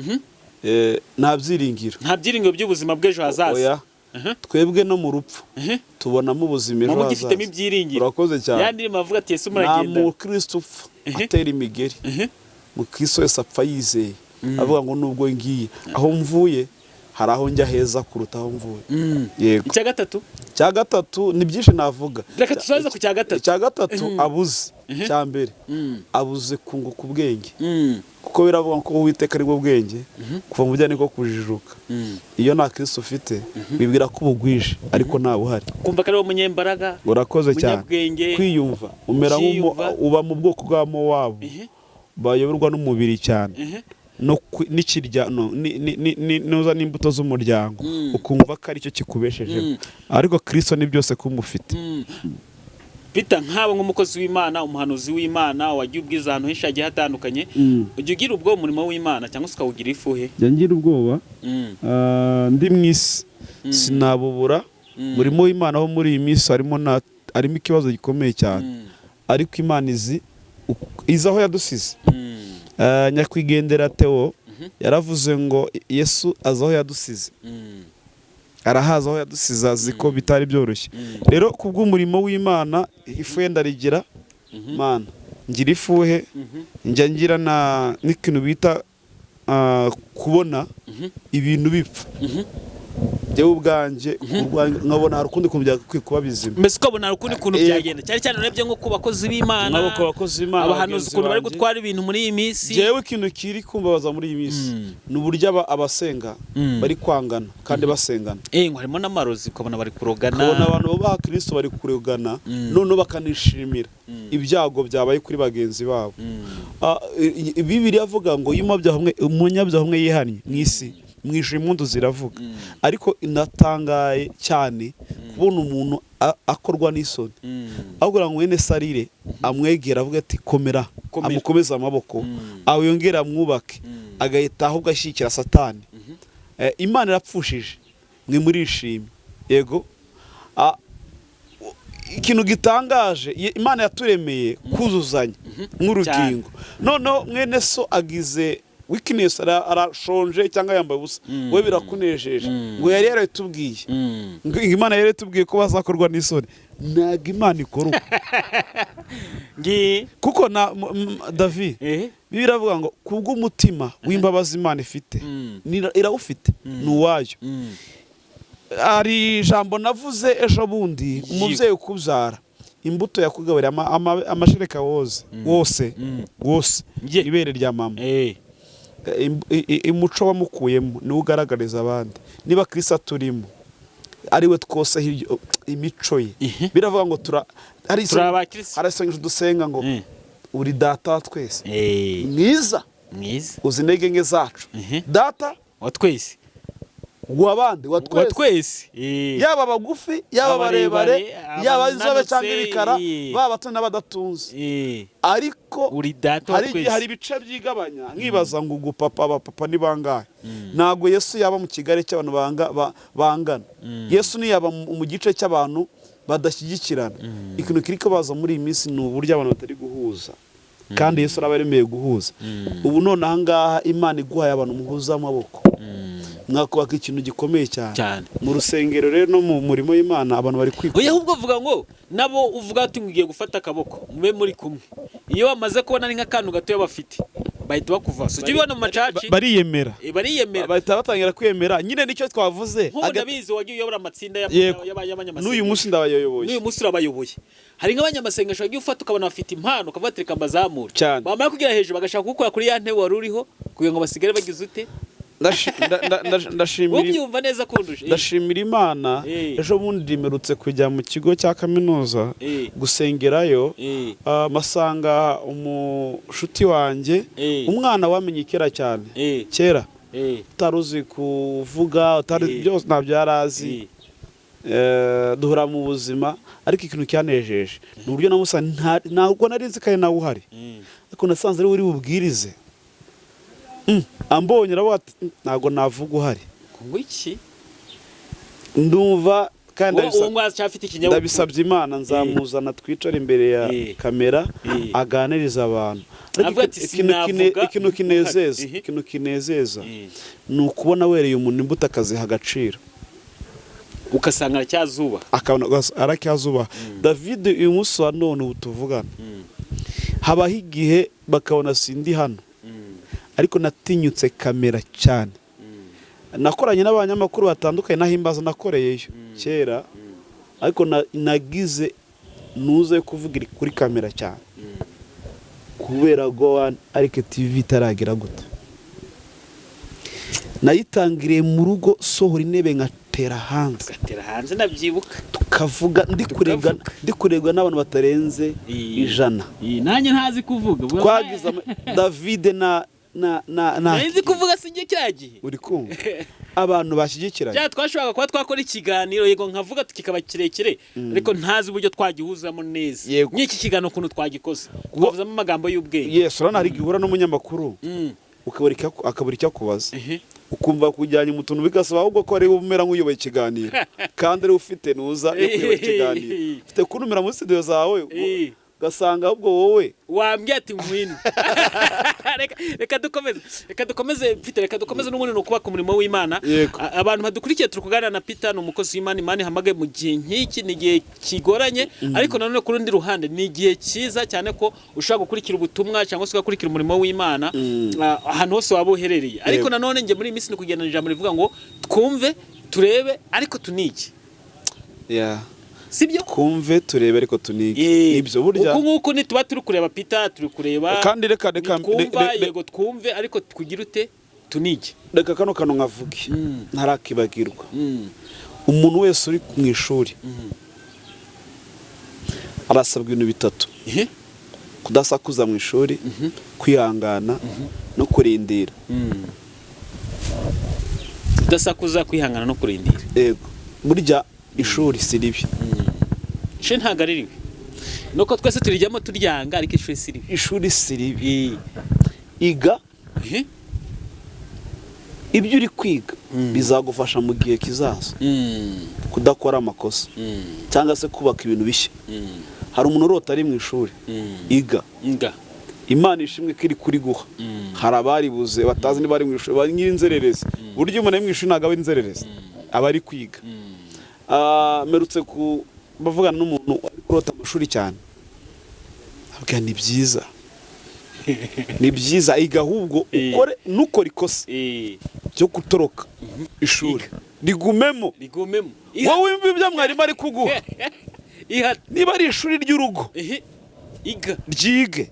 B: nta byiringiro.
A: Nta byiringiro by'ubuzima bw'ejo hazaza.
B: Oya. Twebwe no mu rupfu tubonamo ubuzima ejo
A: Muba mugifitemo
B: hazaza.
A: ibyiringiro.
B: Urakoze cyane.
A: Ya ndirimbo avuga ati Yesu
B: Nta
A: muragenda.
B: mukristo upfa atera imigeri. Mukristo wese apfa yizeye, avuga ngo nubwo ngiye aho mvuye, hari aho njya heza kuruta aho mvuye. Yego.
A: Icya gatatu?
B: Icya gatatu ni byinshi navuga.
A: Reka dusoze ku cya gatatu.
B: Icya gatatu abuze, icya mbere abuze kunguka ubwenge, kuko biravuga ko Uwiteka ari bwo bwenge, kuva mu byaha niko kujijuka. Iyo nta Kristo ufite, wibwira ko ubugwije, ariko nta buhari.
A: Kumva ko ari wo munyembaraga.
B: Urakoze cyane.
A: Munyabwenge.
B: Kwiyumva umera nk'umu
A: Kwiyumva.
B: uba mu bwoko bwa Mowabu bayoborwa n'umubiri cyane no n'ikirya no nuza n'imbuto z'umuryango, ukumva ko aricyo kikubeshejeho, ariko Kristo ni byose kumufite.
A: Peter, nk'abo nk'umukozi w'Imana, umuhanuzi w'Imana, wagiye ubwiza ahantu henshi hagiye hatandukanye, ujya ugira ubwoba umurimo w'Imana cyangwa se ukawugira ifuhe?
B: Njya ngira ubwoba. Ndi mu isi sinabubura. Umurimo w'Imana wo muri iyi minsi harimo ikibazo gikomeye cyane, ariko Imana izi aho yadusize. Nyakwigendera Theo yaravuze ngo Yesu azi aho yadusize, arahaza aho yadusize, azi ko bitari byoroshye. Rero kubw'umurimo w'Imana ifuhe ndarigira. Mana, ngira ifuhe. Njya ngira na n'ikintu bita kubona ibintu bipfa. Njyewe ubwanjye nkabona hari ukundi kuntu byagakwiye kuba bizima.
A: Mbese ukabona hari ukundi kuntu byagenda, cyane cyane urebye nko ku bakozi b'Imana,
B: Nk'abo ku bakozi b'Imana,
A: abahanuzi,
B: bagenzi
A: ukuntu bari
B: banjye.
A: gutwara ibintu muri iyi minsi.
B: Njyewe ikintu kiri kumbabaza muri iyi minsi ni uburyo abasenga bari kwangana kandi basengana.
A: Ngo harimo n'amarozi, ukabona bari kurogana.
B: Ukabona abantu bubaha Kristo bari kurogana, noneho bakanishimira ibyago byabaye kuri bagenzi babo. Bibiliya avuga ngo iyo umunyabyaha umwe yihannye mu isi, mu ijuru impundu ziravuga. Ariko inatangaye cyane kubona umuntu akorwa n'isoni, aho kugira ngo mwene sarire amwegera avuga ati komera,
A: Komera.
B: amukomeze amaboko, aho yongere amwubake, agahita ahubwo ashyigikira Satani. Imana irapfushije, mwe murishimye. Yego. Ikintu gitangaje, Imana yaturemeye kuzuzanya nk'urugingo. Noneho mwene so agize weakness, arashonje cyangwa yambaye ubusa, we birakunejeje ngo yari yarabitubwiye, ngo Imana yari yaratubwiye ko bazakorwa n'isoni. Ntabwo Imana ikora uko.
A: Ngi
B: Kuko na David, Bibiliya iravuga ngo kubw'umutima w'imbabazi Imana ifite, irawufite, ni uwayo. Hari ijambo navuze ejo bundi: umubyeyi ukubyara, imbuto yakugaburiye, amashereka woze wose wose, ibere rya mama, umuco wamukuyemo niwo ugaragariza abandi. Niba Kristo aturimo, ari we twose imico ye, biravuga ngo tura hari
A: Turi abakristo.
B: hari isengesho dusenga ngo uri data wa twese mwiza,
A: Mwiza,
B: uzi intege nke zacu, data
A: wa twese.
B: Wabandi wa
A: Wa
B: twese.
A: twese.
B: Yaba abagufi, yaba
A: abarebare,
B: abarebare, yaba inzobe cyangwa
A: abananutse,
B: ibikara, baba abato n'abadatunze, ariko
A: Uri data wa
B: hari igihe hari
A: twese.
B: ibice byigabanya, nkibaza ngo ugu papa, abapapa ni bangahe? Ntabwo Yesu yaba mu kigare cy'abantu bangana. Yesu ntiyaba mu gice cy'abantu badashyigikirana. Ikintu kiri kubaza muri iyi minsi ni uburyo abantu batari guhuza, kandi Yesu araba yaremeye guhuza. Ubu none aha ngaha Imana iguhaye abantu muhuza amaboko, mwakubaka ikintu gikomeye cyane.
A: Cyane.
B: Mu rusengero rero no mu murimo w'Imana abantu bari
A: Oya,
B: kwikunda.
A: ahubwo uvuga ngo nabo uvuga ati ngiye gufata akaboko mube muri kumwe, iyo bamaze kubona ari nk'akantu gatoya bafite bahita bakuva. So ujya ubibona mu macaci.
B: Bariyemera.
A: Bariyemera.
B: Bahita batangira kwiyemera nyine, nicyo twavuze.
A: Nk'ubu ndabizi wagiye uyobora amatsinda
B: Yego.
A: y'abanyamasengesho.
B: N'uyu munsi ndabayoboye.
A: N'uyu munsi urabayoboye. Hari nk'abanyamasengesho wagiye ufata ukabona bafite impano, ukavuga ati reka mbazamure.
B: Cyane.
A: Bamara kugera hejuru bagashaka kugukura kuri ya ntebe wari uriho kugira ngo basigare bagize ute?
B: Ndashimira
A: Ubyumva neza kundusha.
B: Ndashimira Imana. Ejo bundi mperutse kujya mu kigo cya kaminuza gusengerayo, masanga umushuti wanjye, umwana wamenye kera cyane, kera utari uzi kuvuga, utari byose ntabyo yari azi. Duhura mu buzima, ariko ikintu cyanejeje ni uburyo namusanze ntabwo nari nzi ko ari nawe uhari, ariko nasanze ari we uri bubwirize. Ambonye aravuga ati ntabwo navuga uhari."
A: Ngo iki?
B: Ndumva kandi
A: Uwo ngo aracyafite ikinyabupfura.
B: Ndabisabye Imana, nzamuzana twicare imbere ya kamera, aganiriza abantu. Ariko
A: Avuga ati, "Sinavuga
B: ikintu kinezeza,
A: uhari."
B: ikintu kinezeza ni ukubona wereye umuntu imbuto akaziha agaciro,
A: Ugasanga aracyazuba.
B: Akabona aracyazubaha. David, uyu munsi wa none ubu tuvugana, habaho igihe bakabona sindi hano, ariko natinyutse kamera cyane. Nakoranye n'abanyamakuru batandukanye, n'ahimbaza nakoreyeyo kera, ariko nagize nuze kuvugira kuri kamera cyane kubera Go One Arike TV itaragira gute. Nayitangiriye mu rugo, sohora intebe nkatera hanze.
A: Gatera hanze, ndabyibuka.
B: Tukavuga
A: Tukavuga.
B: ndi kurebwa n'abantu batarenze 100.
A: Nanjye ntazi kuvuga.
B: Twagize David na na na na
A: Nari nzi kuvuga si igihe kiriya gihe.
B: Uri kumva abantu bashyigikiranye.
A: Bya twashoboraga kuba twakora ikiganiro, yego, nkavuga kikaba kirekire, ariko ntazi uburyo twagihuzamo neza. Nk'iki kiganiro ukuntu twagikoze, twavuzamo amagambo y'ubwenge.
B: Yes, urabona hari igihe uhura n'umunyamakuru akabura icyo akubaza, ukumva kujyanye mu tuntu, bigasaba ahubwo ko ari umera nk'uyoboye ikiganiro, kandi ari ufite nuza yo kuyobora ikiganiro, ufite kuntumira muri studio zawe, ugasanga ahubwo wowe
A: Wambwiye ati ngwino. Reka dukomeze Peter, reka dukomeze. N'ubundi ni ukubaka umurimo w'Imana. Abantu badukurikiye, turi kuganira na Peter, ni umukozi w'Imana. Imana ihamagaye mu gihe nk'iki. Ni igihe kigoranye, ariko nanone ku rundi ruhande ni igihe cyiza cyane, ko ushobora gukurikira ubutumwa cyangwa se ugakurikira umurimo w'Imana ahantu hose waba uherereye. Ariko nanone njye muri iyi minsi ni kugendana ijambo rivuga ngo twumve, turebe, ariko tunige. Sibyo?
B: Twumve, turebe, ariko tunige. Nibyo burya.
A: Uku nguku nituba turi kureba Peter, turi kureba
B: Kandi reka
A: twumva. Yego, twumve, ariko tugire ute? Tunige.
B: Reka kano kantu nkavuge ntarakibagirwa. Umuntu wese uri mu ishuri arasabwa ibintu bitatu: kudasakuza mu ishuri, kwihangana no kurindira.
A: Kudasakuza, kwihangana no kurindira.
B: Yego, burya ishuri si ribi.
A: Ishuri ntabwo ari ribi, nuko twese turijyamo turyanga, ariko ishuri si ribi.
B: Ishuri si ribi. Iga ibyo uri kwiga, bizagufasha mu gihe kizaza kudakora amakosa cyangwa se kubaka ibintu bishya. Hari umuntu urota ari mu ishuri. Iga.
A: Nga.
B: Imana ishimwe ko iri kuri guha. Hari abaribuze batazi niba ari mu ishuri, bari nk'inzererezi. Burya umuntu ari mu ishuri ntabwo aba inzererezi, aba ari kwiga. Mperutse ku bavugana n'umuntu ari kurota amashuri cyane, abwira ni byiza, ni byiza, iga ahubwo ukore, ntukore ikosa ryo gutoroka ishuri, rigumemo.
A: Rigumemo.
B: Wowe wumva ibyo mwarimu ari kuguha.
A: Ihata.
B: Niba ari ishuri ry'urugo,
A: Iga.
B: ryige.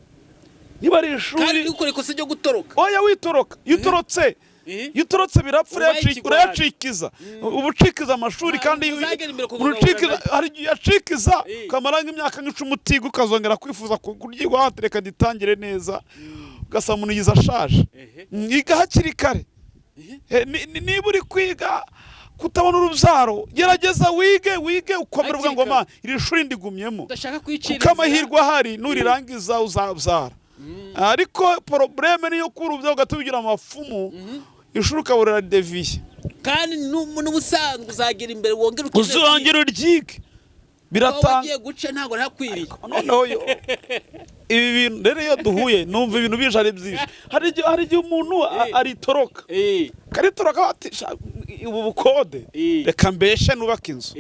B: Niba ari
A: Kandi
B: ishuri
A: ntukore ikosa ryo gutoroka.
B: Oya, witoroka. Iyo utorotse, iyo utorotse birapfa.
A: Ubaye ikigwari.
B: Urayacikiza, uba ucikiza amashuri.
A: Ntabwo
B: Kandi
A: uzagera imbere kuvuga ngo
B: hari igihe uyacikiza ukamara nk'imyaka nk'icumi utiga, ukazongera kwifuza kuryigwa, watereka ditangire neza, ugasanga umuntu yize ashaje. Iga hakiri kare. Niba uri kwiga kutabona urubyaro, gerageza wige, wige ukomere, uvuga ngo
A: Hakiri kare.
B: ma iri shuri ndigumyemo,
A: Udashaka kwicira
B: kuko
A: inzira.
B: amahirwe ahari nurirangiza uzabyara. Ariko problème niyo kuri urubyaro ugahita ubigira amafumu, ishuri ukabura deviye.
A: Kandi n'ubusanzwe uzagera imbere wongere ukeneye.
B: Uzongera uryige.
A: Aho
B: Biratanga
A: wagiye guca ntabwo ntakwiriye.
B: Noneho ibi bintu rero, iyo duhuye numva ibintu bije ari byinshi. Hari igihe umuntu aritoroka, karitoroka ati: "Sha, ubu bukode, reka mbeshe nubake inzu,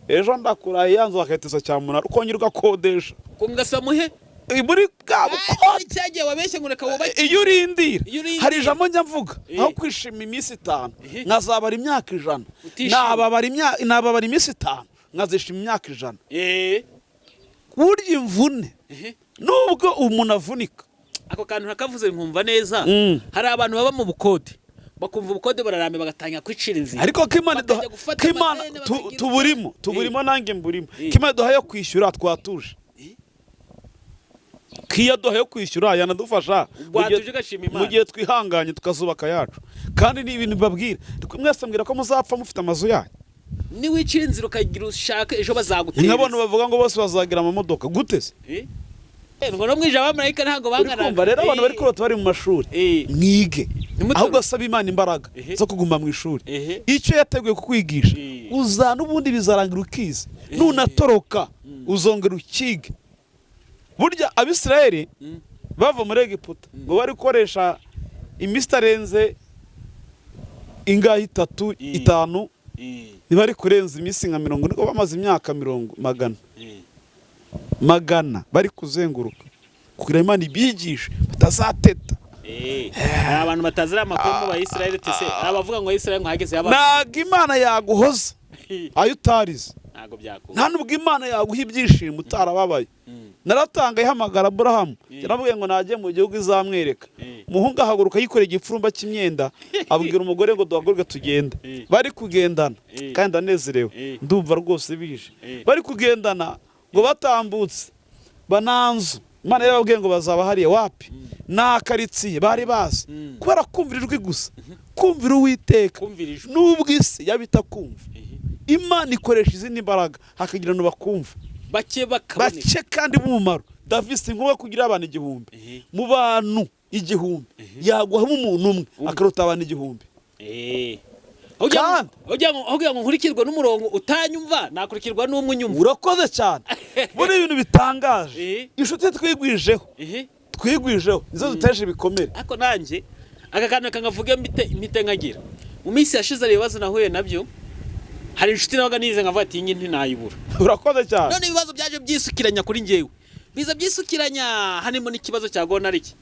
B: ejo ndakuraye ya nzu bakayiteza cyamunara", ukongera ugakodesha.
A: Ko ngasa muhe
B: Muri bwa bukode.
A: Cyagiye wabeshye ngo reka wubake.
B: Iyo urindira.
A: Iyo urindira.
B: Hari ijambo njya mvuga: aho kwishima iminsi 5 nkazabara imyaka 100,
A: Utishima.
B: nababara iminsi 5 nkazishima imyaka 100. Burya imvune, nubwo umuntu avunika.
A: Ako kantu nakavuze nkumva neza. Hari abantu baba mu bukode, bakumva ubukode bararamye, bagatangira kwicira inzira.
B: Ariko ko Imana
A: Bakajya gufata
B: ko Imana
A: amadeni, bakagira
B: tuburimo, nanjye mburimo, ko Imana iduha yo kwishyura, twatuje. Ko iyo aduha yo kwishyura yanadufasha
A: Watuje ugashima Imana.
B: mu gihe twihanganye tukazubaka yacu. Kandi ni ibintu mbabwira, mwese mbwira ko muzapfa mufite amazu yanyu.
A: Niwicira inzira ukagira ushaka, ejo bazagutera.
B: Nk'abantu bavuga ngo bose bazagira amamodoka, gute se?
A: Ngo no mwijabo abamarayika ntabwo
B: Uri
A: banganaga.
B: kumva rero, abantu bari kurota bari mu mashuri, mwige.
A: Ntimutoroke.
B: Ahubwo asaba Imana imbaraga zo kuguma mu ishuri. Icyo yateguye kukwigisha, uza n'ubundi bizarangira ukize. Nunatoroka uzongera ukige. Burya Abisirayeli bava muri Egiputa ngo bari gukoresha iminsi itarenze ingahe, 3, 5, ntibari kurenza iminsi nka 40, ko bamaze imyaka mirongo magana magana bari kuzenguruka kugira Imana ibigishe batazateta.
A: Hari abantu batazi ariya makuru mu Bayisirayeli tese, hari abavuga ngo Isirayeli ngo hageze yaba.
B: Ntabwo Imana yaguhoza ayo utarize.
A: Ntabwo byakunda.
B: Nta nubwo Imana yaguha ibyishimo utarababaye. Naratanga ihamagara Aburahamu, yarabwiye ngo najye mu gihugu izamwereka. Umuhungu ahaguruka yikoreye igipfurumba cy'imyenda, abwira umugore ngo duhaguruke tugende. Bari kugendana, kandi ndanezerewe, ndumva rwose bije. Bari kugendana ngo batambutse bananzu, Imana yarababwiye ngo bazaba hariya wapi. Nta karitsiye bari bazi, kubera kumvira ijwi gusa, kumvira Uwiteka.
A: Kumvira ijwi.
B: Nubwo isi yaba itakumva, Imana ikoresha izindi mbaraga hakagira abantu bakumva.
A: Bake bakaboneka.
B: Bake kandi b'umumaro. David, si ngombwa kugira abantu 1000. Mu bantu 1000 yaguhamo umuntu umwe akaruta abantu 1000.
A: Aho kugira ngo nkurikirwe n'umurongo utanyumva, nakurikirwa n'umwe unyumva.
B: Urakoze cyane. Buriya ibintu bitangaje, inshuti twigwijeho, twigwijeho nizo duteje ibikomere.
A: Ariko nanjye aka kantu kangavuge mpite nkagira, mu minsi yashize hari ibibazo nahuye nabyo, hari inshuti nabaga nize nkavuga ati iyi ngiyi ntinayibura.
B: Urakoze cyane.
A: None ibibazo byaje byisukiranya kuri njyewe, biza byisukiranya, harimo n'ikibazo cya gonariki,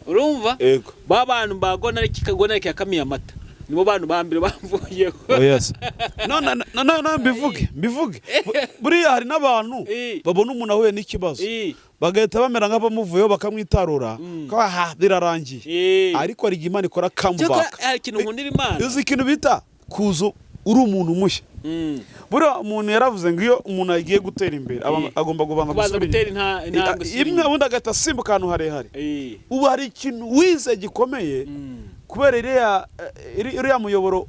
A: urumva?
B: Yego.
A: Ba bantu ba gonariki, gonariki yakamiye amata, nibo bantu ba mbere bamvuyeho.
B: Oh, yes. No, no, no, no, no, mbivuge. Buriya hari n'abantu babona umuntu ahuye n'ikibazo, bagahita bamera nk'abamuvuyeho, bakamwitarura, ko aha birarangiye. Ariko hari igihe Imana ikora
A: Cyakora
B: comeback.
A: hari ikintu nkundira Imana.
B: Uzi ikintu bita kuza uri umuntu mushya? Buriya umuntu yaravuze ngo iyo umuntu agiye gutera imbere, agomba kubanza
A: kubanza
B: gusubira
A: gutera intambwe isubira
B: imwe,
A: inyuma.
B: Ubundi agahita asimbuka ahantu harehare. Ubu hari ikintu wize gikomeye, kubera iriya muyoboro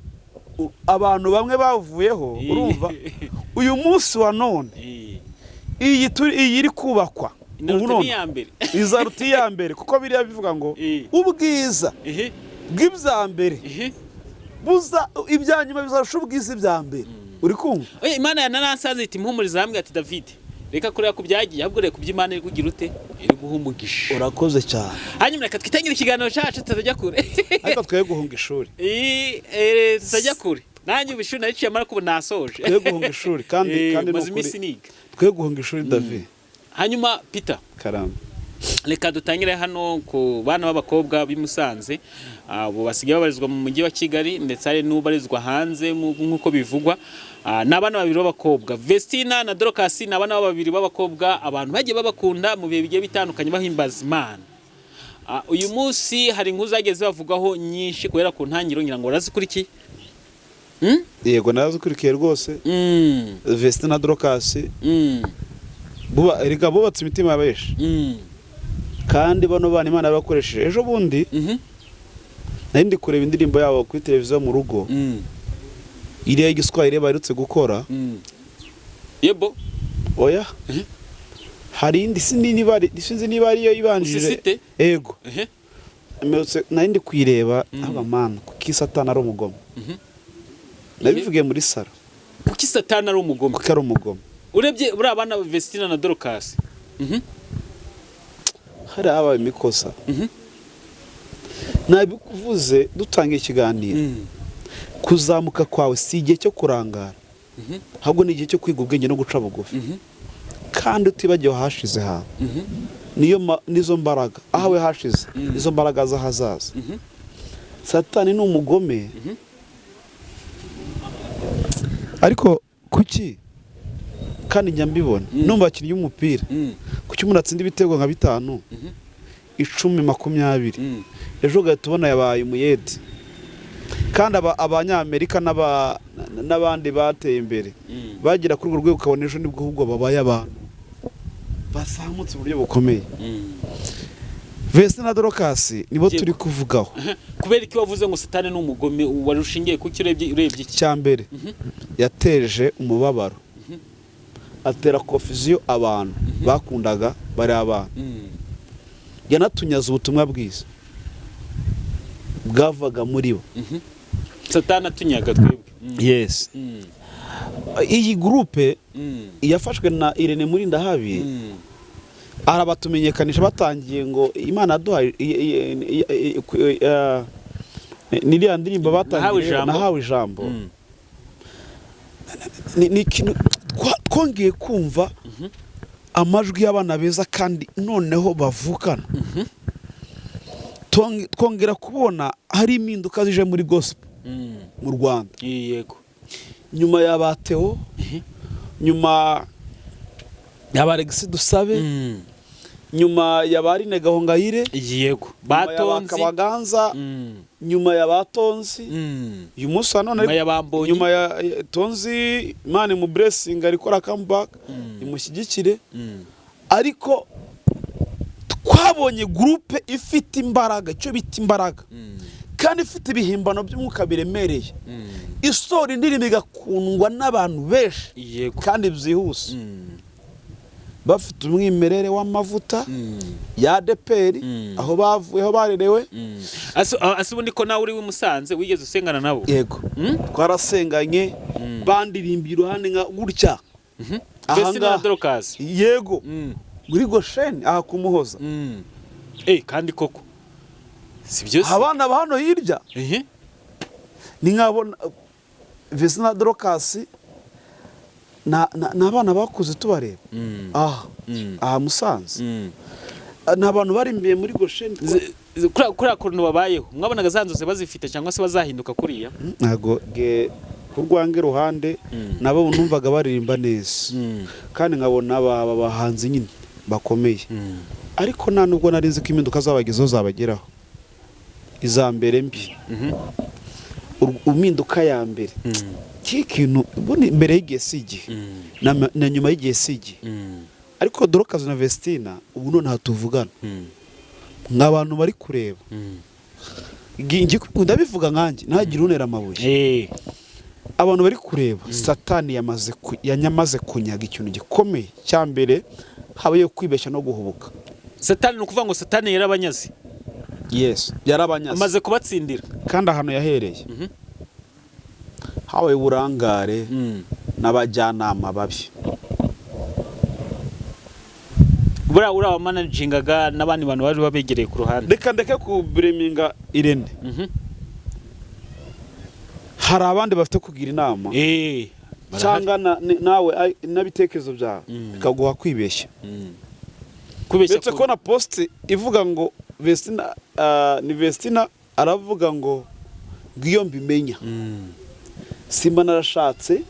B: abantu bamwe bavuyeho. Urumva, uyu munsi wa none, iyi iri kubakwa ubu
A: Inaruta
B: none
A: n'iya mbere.
B: izaruta iya mbere, kuko biriya bivuga ngo ubwiza bw'ibya mbere buza, ibya nyuma bizarusha ubwiza ibya mbere. Uri kumva?
A: Oya, Imana yanaransanze iti impumuriza hamwe, ati David, reka kureba ku byagiye, ahubwo reka ku by'Imana iri kugira ute, iri guha umugisha.
B: Urakoze cyane.
A: Hanyuma reka twitangire ikiganiro cyacu tutajya kure.
B: Ariko twe guhunga ishuri.
A: Tutajya kure, nanjye ubu ishuri nariciye amara, kubu nasoje.
B: Twe guhunga ishuri kandi kandi ni
A: maze iminsi
B: ukuri.
A: niga.
B: Twe guhunga ishuri, David.
A: Hanyuma Peter,
B: Karamba.
A: reka dutangire hano ku bana b'abakobwa b'i Musanze. Ubu basigaye babarizwa mu mujyi wa Kigali, ndetse hari n'ubarizwa hanze nk'uko bivugwa. Ni abana babiri b'abakobwa, Vestina na Dorcas, ni abana babiri b'abakobwa abantu bagiye babakunda mu bihe bigiye bitandukanye bahimbaza Imana. Uyu munsi hari inkuru zagiye zibavugwaho nyinshi guhera ku ntangiriro, ngira ngo warazikurikiye.
B: Yego, narazikurikiye rwose. Vestina na Dorcas, erega bubatse imitima ya benshi. Kandi bano bana Imana yabakoresheje. Ejo bundi nari ndi kureba indirimbo yabo kuri televiziyo mu rugo, iriya y'igiswahili baherutse gukora.
A: Yebo.
B: Oya, hari indi, sinzi niba ariyo ibanjije.
A: Usisite?
B: Yego. Mperutse nari ndi kuyireba, aba mana, kuko Satani ari umugome. Nabivugiye muri salo.
A: Kuki Satani ari umugome?
B: Kuko ari umugome.
A: Urebye buriya abana Vestina na Dorcas.
B: Hari habaye imikosa. Nabikuvuze dutanga ikiganiro, kuzamuka kwawe si igihe cyo kurangara, ahubwo ni igihe cyo kwiga ubwenge no guca bugufi, kandi utibagiwe ahashize hawe. Nizo mbaraga ahawe hashize, nizo mbaraga z'ahazaza. Satani ni umugome. Ariko kuki kandi njya mbibona no mu bakinnyi b'umupira, kuki umuntu atsinda ibitego nka 5, 10, 20, ejo ugahita ubona yabaye umuyede? Kandi Abanyamerika n'abandi bateye imbere bagera kuri urwo rwego, ukabona ejo nibwo ahubwo babaye abantu bazamutse mu buryo bukomeye. Vestine na Dorcas nibo turi kuvugaho.
A: Kubera iki wavuze ngo Satani ni umugome? Wari ushingiye kuki? Urebye iki?
B: Icya mbere, yateje umubabaro, atera confusion abantu bakundaga bari abana. Yanatunyaze ubutumwa bwiza bwavaga muri bo.
A: Satani atunyaga twebwe.
B: Yes. Iyi groupe yafashwe na Irene Murindahabi, arabatumenyekanisha. Batangiye ngo Imana yaduhaye n'iriya ndirimbo
A: Nahawe
B: batangiye,
A: ijambo.
B: Nahawe ijambo. Ni ikintu twongeye kumva amajwi y'abana beza, kandi noneho bavukana. Twongera kubona hari impinduka zije muri gospel mu Rwanda, nyuma ya ba Theo, nyuma ya ba Alexis Dusabe, nyuma ya ba Aline Gahongayire, nyuma ya ba
A: Batonzi.
B: Kabaganza, nyuma ya ba Tonzi. Uyu munsi wa none
A: Nyuma ya ba Mbonyi.
B: nyuma ya Tonzi, Imana imu blessing, arikora comeback, imushyigikire. Ariko Twabonye groupe ifite imbaraga, icyo bita imbaraga, kandi ifite ibihimbano by'umwuka biremereye, isohora indirimbo igakundwa n'abantu benshi kandi byihuse, bafite umwimerere w'amavuta ya ADEPR, aho bavuye, aho barerewe.
A: Ase ubundi ko nawe uri w'i Musanze, wigeze usengana nabo?
B: Yego. Twarasenganye, bandirimbiye iruhande nka gutya.
A: Vestine na
B: Ahangaha.
A: Dorcas?
B: Yego. Muri Gosheni aha kumuhoza.
A: Kandi koko si byo se?
B: Abana ba hano hirya ni nkabona Vestine na Dorcas ni abana bakuze tubareba aha aha Musanze. Ni abantu barimbiye muri Gosheni.
A: Kuriya kuntu babayeho, mwabonaga za nzozi bazifite cyangwa se bazahinduka kuriya?
B: Ntabwo ge ku rwange ruhande, nabo numvaga baririmba neza kandi nkabona aba bahanzi nyine bakomeye, ariko nta nubwo nari nzi ko impinduka zabagezeho zabageraho. Iza mbere mbi, impinduka ya mbere, iki kintu ubundi mbere y'igihe si igihe, na nyuma y'igihe si igihe. Ariko Dorcas na Vestina ubu nonaha tuvugana, nk'abantu bari kureba, ndabivuga nkanjye ntagire untera amabuye, abantu bari kureba, Satani yanyamaze kunyaga ikintu gikomeye cya mbere, habayeho kwibeshya no guhubuka.
A: Satani, ni ukuvuga ngo Satani yarabanyaze?
B: Yes, yarabanyaze.
A: Amaze kubatsindira.
B: Kandi ahantu yahereye, habaye uburangare n'abajyanama babi.
A: Buriya uriya wamanagingaga n'abandi bantu bari babegereye ku ruhande.
B: Reka ndeke kubureminga Irene. Hari abandi bafite kugira inama
A: Barahari.
B: cyangwa nawe n'ibitekerezo byawe bikaguha kwibeshya.
A: Kubeshya.
B: Uretse ko na post ivuga ngo Vestina, ni Vestina aravuga ngo iyo mbimenya simba narashatse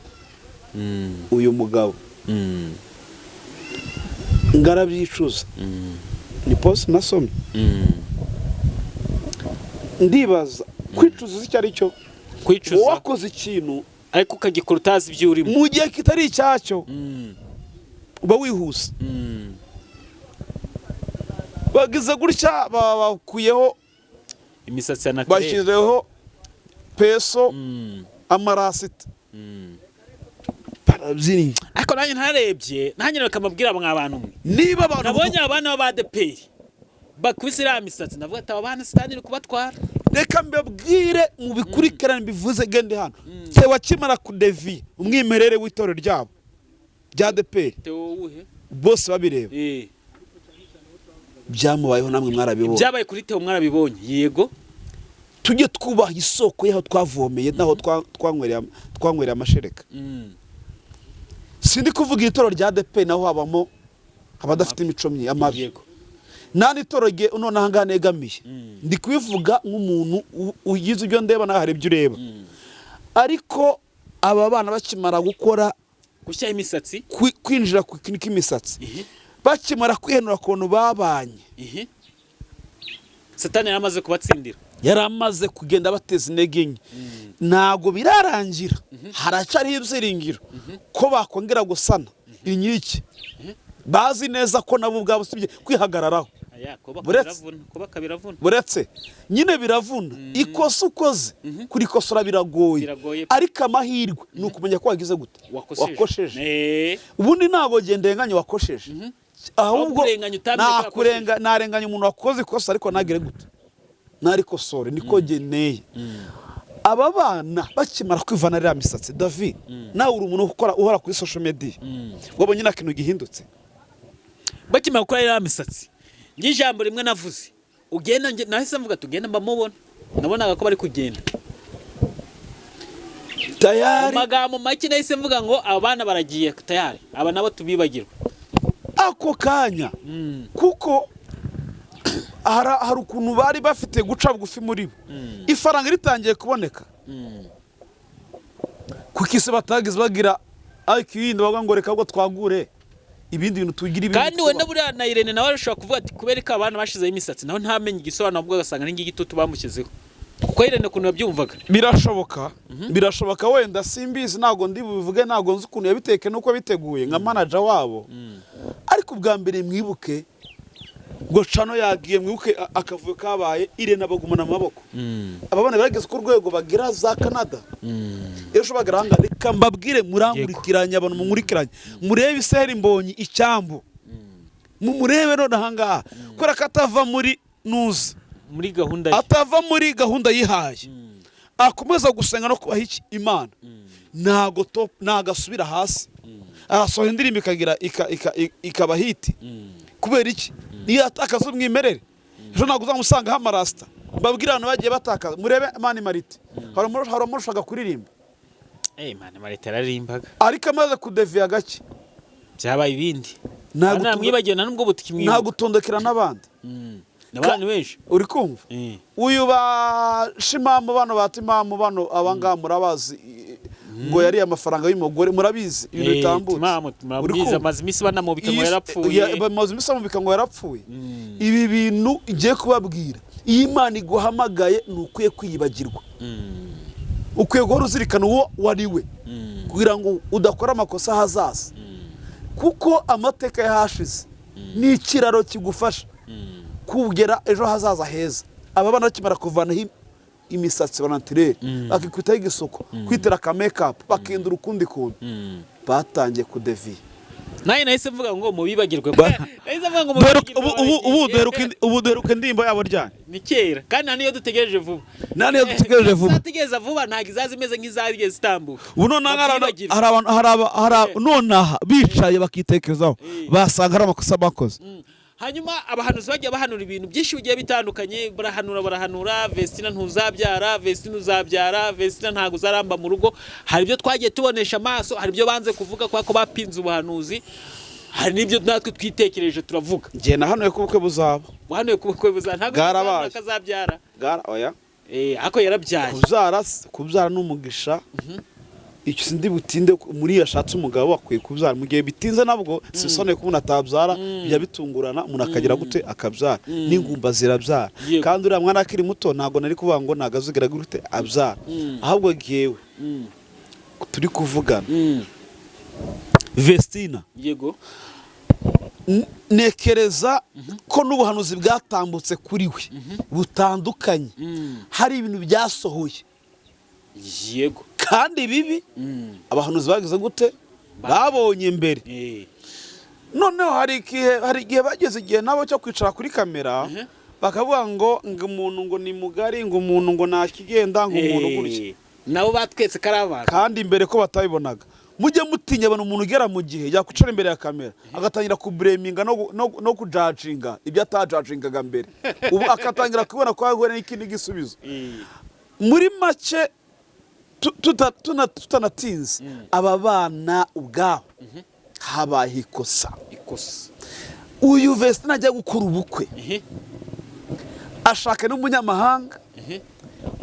B: uyu mugabo, ngarabyicuza. Ni post nasomye, ndibaza kwicuza uzi icyo ari cyo?
A: Kwicuza.
B: Wakoze ikintu
A: ariko ukagikora utazi ibyo urimo
B: mu gihe kitari icyacyo, uba wihuse. Bagize gutya bakuyeho
A: imisatsi ya naturelle,
B: bashyizeho peso, amarasita, barabyinnye.
A: Ariko nanjye ntarebye, nanjye bakamabwira mwa bantu mwe,
B: niba abantu
A: nabonye abana b'abadeperi bakubise iriya misatsi, ndavuga ati aba bana Satani iri kubatwara.
B: Reka mbabwire mu bikurikirane mbivuze gende hano. Theo akimara kudeviya umwimerere w'itorero ryabo rya ADEPR,
A: Theo wuhe?
B: bose babireba, byamubayeho, namwe mwarabibonye.
A: Byabaye kuri Theo mwarabibonye, yego.
B: Tujye twubaha isoko y'aho twavomeye n'aho twanywereye amashereka. Sindi kuvuga itorero rya ADEPR, naho habamo abadafite imico amabi, nta n'itorero none aha ngaha negamiye. Ndi kubivuga nk'umuntu ugize ibyo ndeba, nawe hari ibyo ureba. Ariko aba bana bakimara gukora
A: gushyiraho imisatsi,
B: kwinjira ku kintu k'imisatsi, bakimara kwihenura ku bantu babanye,
A: Satani yari amaze kubatsindira.
B: Yari amaze kugenda bateza intege nke. Ntabwo birarangira, haracyariho ibyiringiro ko bakongera gusana inkike, bazi neza ko nabo ubwabo usibye kwihagararaho.
A: Aya, kubaka biravuna, kubaka biravuna.
B: Buretse nyine biravuna, ikosa ukoze kurikosora biragoye,
A: Biragoye.
B: ariko amahirwe ni ukumenya ko wagize gute,
A: wakosheje.
B: Wakosheje. Ubundi ntabwo ndenganya wakosheje, ahubwo
A: kurenganya utamenye ko
B: nakurenga, narenganya umuntu wakoze ikosa ariko nagire gute, narikosore. Niko geneye. Aba bana bakimara kwivana iriya misatsi, David, nawe uri umuntu ukora uhora kuri social media, wabonye nta kintu gihindutse?
A: Bakimara gukora iriya misatsi, njye ijambo rimwe navuze, ugenda, njye nahise mvuga tugenda mbamubona, nabonaga ko bari kugenda mu
B: Tayari.
A: magambo make nahise mvuga ngo aba bana baragiye tayari, aba nabo tubibagirwe.
B: Ako kanya, kuko hari ukuntu bari bafite guca bugufi muri bo, ifaranga ritangiye kuboneka, kuko isi batagize bagira IQ yindi, bavuga ngo reka ahubwo twagure ibindi bintu, tugire ibindi
A: Kandi wenda
B: twubaka.
A: Buriya na Irene nawe arashobora kuvuga ati kubera ko abana bashizeho imisatsi, nawe ntamenye igisobanuro, ahubwo agasanga ari ng'igitutu bamushyizeho, kuko Irene ukuntu yabyumvaga.
B: Birashoboka, birashoboka, wenda simbizi, ntabwo ndi bubivuge, ntabwo nzi ukuntu yabiteke n'uko biteguye nka manager wabo. Ariko ubwa mbere mwibuke Ngo channel yagiye, mwibuke akavuyo kabaye, Irene abagumana amaboko. Aba bana bageze ku rwego bagira za Canada, ejo bagera ahangaha. Reka mbabwire, murankurikiranye, abantu munkurikiranye, murebe Israel Mbonyi icyambu, mumurebe none ahangaha, kubera ko atava muri nuzi
A: muri gahunda ye.
B: Atava muri gahunda yihaye, akomeza gusenga no kubaha iki Imana, ntago top, ntago asubira hasi. Arasohora indirimbo ikagira ikaba hit. Kubera iki? Niyo atakaza umwimerere, ejo ntabwo uzamusangaho amarasita. Mbabwire, abantu bagiye batakaza, murebe Mani Martin, hari umurushaga kuririmba.
A: Eh, Mani Martin yararimbaga.
B: Ariko amaze kudeviya gake,
A: byabaye ibindi.
B: Nta
A: Nta mwibagiwe, nta nubwo butikimwibuka.
B: Nta gutondekera n'abandi.
A: N'abandi benshi.
B: Uri kumva? Uyu ba Shimamu bano, ba Timamu bano, abangaba murabazi, ngo yariye amafaranga y'umugore, murabizi ibintu bitambutse.
A: Timamu
B: Uri
A: murabizi.
B: kumva?
A: Amaze iminsi banamubika ngo yarapfuye.
B: Bamaze iminsi bamubika ngo yarapfuye. Ibi bintu ngiye kubabwira, iyo Imana iguhamagaye ntukwiye kwiyibagirwa. Ukwiye guhora uzirikana uwo wari we, kugira ngo udakora amakosa ahazaza, kuko amateka y'ahashize ni ikiraro kigufasha kugera ejo hazaza heza. Aba bana bakimara kuvanaho imisatsi ba naturelle, bakikubitaho igisuko, kwitera aka makeup, bakindura ukundi kuntu, batangiye kudeviya.
A: Nawe nahise mvuga ngo mubibagirwe. Nahise mvuga ngo mubibagirwe.
B: Ubu duheruka indirimbo yabo ryari?
A: Ni kera, kandi nta niyo dutegereje vuba.
B: Nta niyo dutegereje vuba.
A: Izategereza vuba ntabwo izaza imeze nk'izageze zitambuka.
B: Ubu nonaha
A: Babyibagirwe.
B: hari abantu hari nonaha bicaye bakitekerezaho, basanga hari amakosa bakoze.
A: Hanyuma abahanuzi bagiye bahanura ibintu byinshi bigiye bitandukanye, barahanura, barahanura: "Vestina ntuzabyara, Vestina uzabyara, Vestina ntabwo uzaramba mu rugo." Hari ibyo twagiye tubonesha amaso, hari ibyo banze kuvuga kubera ko bapinze ubuhanuzi, hari n'ibyo natwe twitekereje turavuga.
B: Njye nahanuye ko ubukwe buzaba.
A: Wahanuye ku bukwe buza, ntabwo
B: Bwarabaye.
A: akazabyara.
B: Bwara oya.
A: Eh, ariko yarabyaye.
B: Kubyara ni umugisha. Icyo sindi butinde muri iyo ashatse umugabo akwiye kubyara. Mu gihe bitinze nabwo sibisobanuye ko umuntu atabyara, bijya bitungurana, umuntu akagira gute, akabyara, n'ingumba zirabyara. Kandi uriya mwana akiri muto, ntabwo nari kuvuga ngo ntabwo azigera gute abyara. Ahubwo jyewe turi kuvugana, Vestina, nekereza ko n'ubuhanuzi bwatambutse kuri we butandukanye, hari ibintu byasohoye kandi bibi abahanuzi bagize gute, babonye mbere. Noneho hari igihe bageze igihe nabo cyo kwicara kuri kamera, bakavuga ngo umuntu ngo ni mugari, ngo umuntu ngo ntakigenda, ngo umuntu gutya.
A: Nabo batwetse ko ari abantu.
B: Kandi mbere ko batabibonaga. Mujye mutinya abantu. Umuntu ugera mu gihe yakwicara imbere ya kamera agatangira kubureminga no kujajinga ibyo atajajingaga mbere, ubu akatangira kubona ko yahuye n'ikindi gisubizo. Muri make, tutanatinze, aba bana ubwabo habaye ikosa.
A: Ikosa.
B: Uyu Vestina ajya gukora ubukwe, ashaka n'umunyamahanga.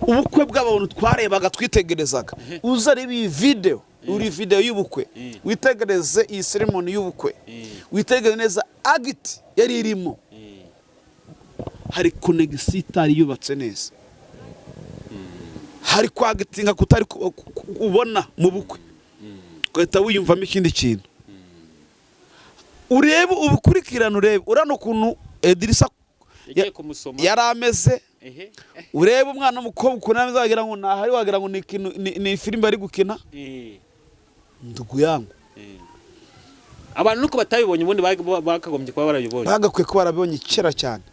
B: Ubukwe bw'abantu twarebaga, twitegerezaga, uza areba iyi video, uri video y'ubukwe, witegereze iyi ceremony y'ubukwe, witegereze neza act yari irimo. Hari connection itari yubatse neza, hari kwagitinga kutari ubona mu bukwe, ugahita wiyumvamo ikindi kintu. Urebe ubukurikirane, urebe urabona ukuntu Edirisa
A: yagiye kumusoma
B: yari ameze. Urebe umwana w'umukobwa ukuntu ameze, wagira ngo ntahari, wagira ngo ni ni filime bari gukina. Ndugu yangu.
A: Abantu nuko batabibonye, ubundi bakagombye kuba barabibonye.
B: Bagakwiye kuba barabibonye kera cyane.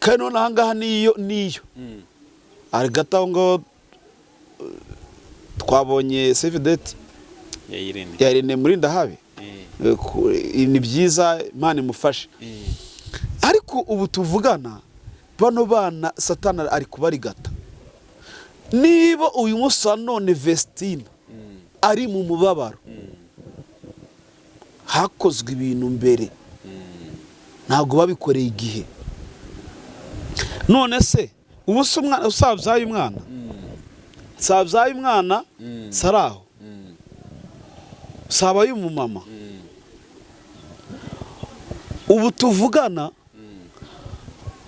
B: Kandi none aha ngaha niyo ari gato aho ngaho, twabonye save date
A: ya Irene.
B: Ya Irene Murindahabi. Ni byiza, Imana imufashe. Ariko ubu tuvugana, bano bana Satana ari kubarigata. Niba uyu munsi wa none Vestina ari mu mubabaro, hakozwe ibintu mbere, ntabwo babikoreye igihe. None se ubu se umwana usabyaye umwana, sabyaye umwana, saraho saba y'umumama, ubu tuvugana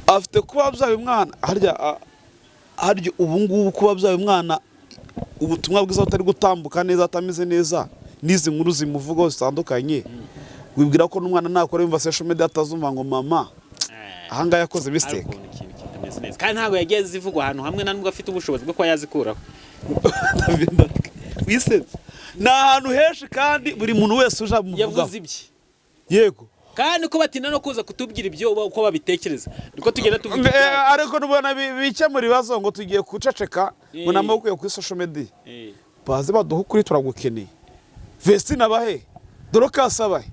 B: afite kuba abyaye umwana, harya ubu ngubu kuba abyaye umwana, ubutumwa bwiza butari gutambuka neza, atameze neza, n'izi nkuru zimuvugaho zitandukanye, wibwira ko n'umwana nakora yumva social media atazumva ngo mama? Ahangaha yakoze
A: Hari
B: mistake.
A: ukuntu ikintu kitameze neza, kandi ntabwo yagiye zivugwa ahantu hamwe, nta nubwo afite ubushobozi bwo kuba yazikuraho.
B: Wisetse ni ahantu henshi, kandi buri muntu wese uje amuvugaho.
A: Yavuze ibye.
B: Yego.
A: Kandi ko batinda no kuza kutubwira ibyo uko babitekereza, niko tugenda tuvuga ibyacu.
B: Ariko nubona bikemura ibibazo ngo tugiye guceceka ngo namaboko kuri social media, baze baduha ukuri, turagukeneye. Vestine abahe? Dorcas abahe?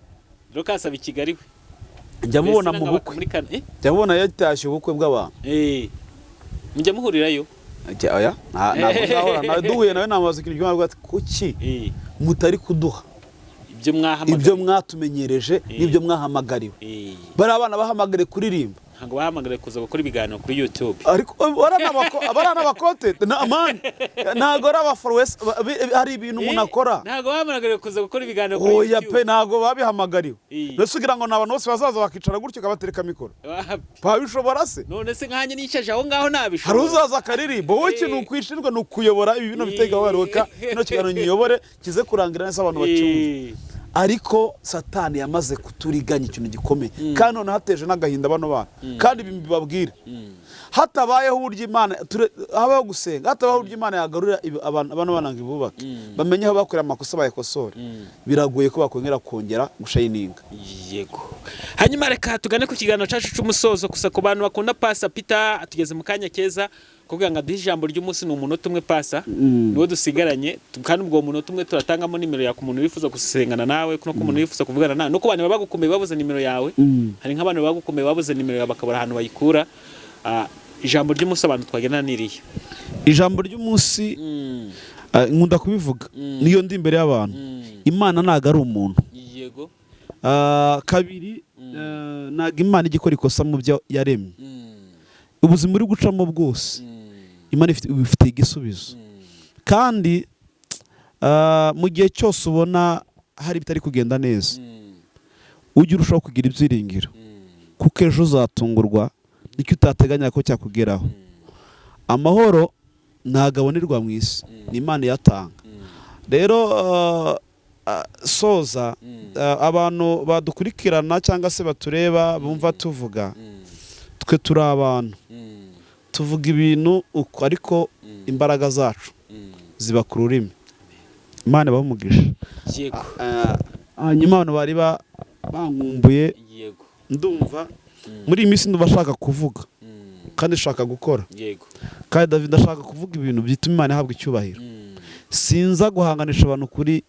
A: Dorcas aba i Kigali we.
B: Njya mubona
A: Vestine
B: mu
A: nkaba
B: bukwe.
A: muri
B: Njya mubona yatashye ubukwe bw'abantu.
A: Mujya muhurirayo?
B: Oya, ntabwo nzahora nawe. Duhuye nawe namubaza ikintu kimwe, avuga ati: "Kuki mutari kuduha
A: ibyo mwahamagariwe?"
B: Ibyo mwatumenyereje n'ibyo mwahamagariwe. Bariya abana bahamagariwe kuririmba.
A: Ntabwo bahamagariwe kuza gukora ibiganiro kuri YouTube.
B: Ariko bariya ni abakote man, ntabwo ari abafollowers. Hari ibintu umuntu akora.
A: Ntabwo bahamagariwe kuza gukora ibiganiro kuri
B: Oya
A: YouTube.
B: pe, ntabwo babihamagariwe. Mbese ugira ngo ni abantu bose bazaza bakicara gutyo ukabatereka mikoro?
A: Wapi.
B: Babishobora se?
A: None se nkanjye nicaje aho ngaho
B: Hari
A: nabishobora?
B: uzaza akaririmba. Wowe ikintu ukwishinzwe ni ukuyobora ibi bino bitega, reka kino kiganiro nyiyobore kize kurangira neza, abantu bacyumve. Ariko Satani yamaze kuturiganya ikintu gikomeye, kandi noneho hateje n'agahinda bano bana. Kandi ibi mbibabwira, hatabayeho uburyo Imana habaho gusenga, hatabayeho uburyo Imana yagarurira bano bana ngo ibubake, bamenye aho bakorera amakosa bayakosore, biragoye ko bakongera kongera gushininga.
A: Yego, hanyuma reka tugane ku kiganiro cyacu cy'umusozo. Gusa ku bantu bakunda Pastor Peter, tugeze mu kanya keza kugira ngo aduhe ijambo ry'umunsi. Ni umunota umwe, Pastor, niwo dusigaranye. Kandi ubwo munota umwe turatangamo nimero yawe ku muntu wifuza gusengana nawe, no ku muntu wifuza kuvugana nawe, no ku bantu baba bagukomeye babuze nimero yawe. Hari nk'abantu baba bagukomeye babuze nimero yawe, bakabura ahantu bayikura. Ijambo ry'umunsi abantu twagenda niriye?
B: Ijambo ry'umunsi, nkunda kubivuga niyo ndi imbere y'abantu: Imana ntabwo ari umuntu. Kabiri, ntabwo Imana ijya ikora ikosa mu byo yaremye. Ubuzima uri gucamo bwose, Imana ibifitiye igisubizo. Kandi mu gihe cyose ubona hari ibitari kugenda neza, ujye urushaho kugira ibyiringiro, kuko ejo uzatungurwa nicyo utateganya ko cyakugeraho. Amahoro ntabwo abonerwa mu isi, ni Imana iyatanga. Rero soza, abantu badukurikirana cyangwa se batureba, bumva tuvuga, twe turi abantu, tuvuga ibintu uko, ariko imbaraga zacu ziba ku rurimi. Imana ibahe umugisha. Hanyuma abantu bari bankumbuye, ndumva muri iyi minsi ndumva ashaka kuvuga kandi ashaka gukora. Kandi David ashaka kuvuga ibintu bituma Imana ihabwa icyubahiro. Sinza guhanganisha abantu kuri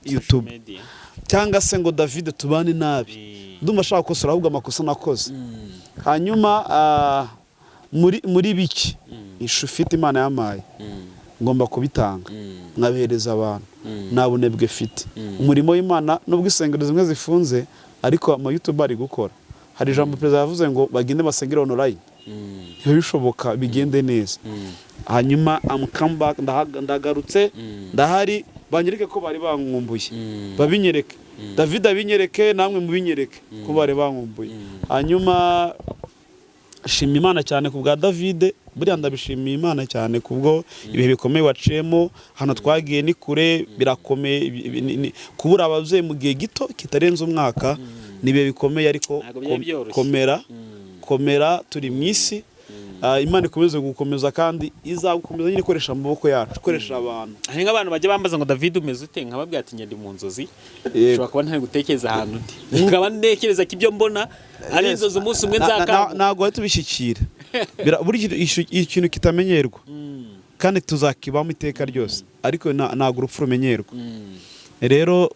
B: YouTube
A: Social media.
B: cyangwa se ngo David tubane nabi. Ndumva ashaka gukosora ahubwo amakosa nakoze. Hanyuma muri bike ishu ufite Imana yampaye, ngomba kubitanga, nkabihereza abantu. Nta bunebwe mfite. Umurimo w'Imana, nubwo insengero zimwe zifunze, ariko ama YouTube ari gukora. Hari ijambo perezida yavuze ngo bagende basengere online, biba bishoboka, bigende neza. Hanyuma am come back, ndagarutse, ndahari. Banyereke ko bari bankumbuye, babinyereke, David abinyereke, namwe mubinyereke ko bari bankumbuye. Hanyuma shima Imana cyane ku bwa David. Buriya ndabishimiye Imana cyane kubwo ibihe bikomeye waciyemo. Hano twagiye ni kure, birakomeye. Kubura ababyeyi mu gihe gito kitarenze umwaka ni ibihe bikomeye, ariko
A: Ntabwo byari byoroshye.
B: Komera, komera, turi mu isi. Imana ikomeze gukomeza, kandi izagukomeza nyine ikoresha amaboko yacu, ikoresha abantu.
A: Hari nk'abantu bajya bambaza ngo: "David, umeze ute?" Nkababwira ati: "Ngende mu nzozi." Ushobora kuba ntari gutekereza ahantu undi, nkaba ntekereza ko ibyo mbona ari inzozi, umunsi umwe nzakanguka.
B: Ntabwo wahita ubishyikira. Burya ikintu kitamenyerwa, kandi tuzakibamo iteka ryose, ariko ntabwo urupfu rumenyerwa. Rero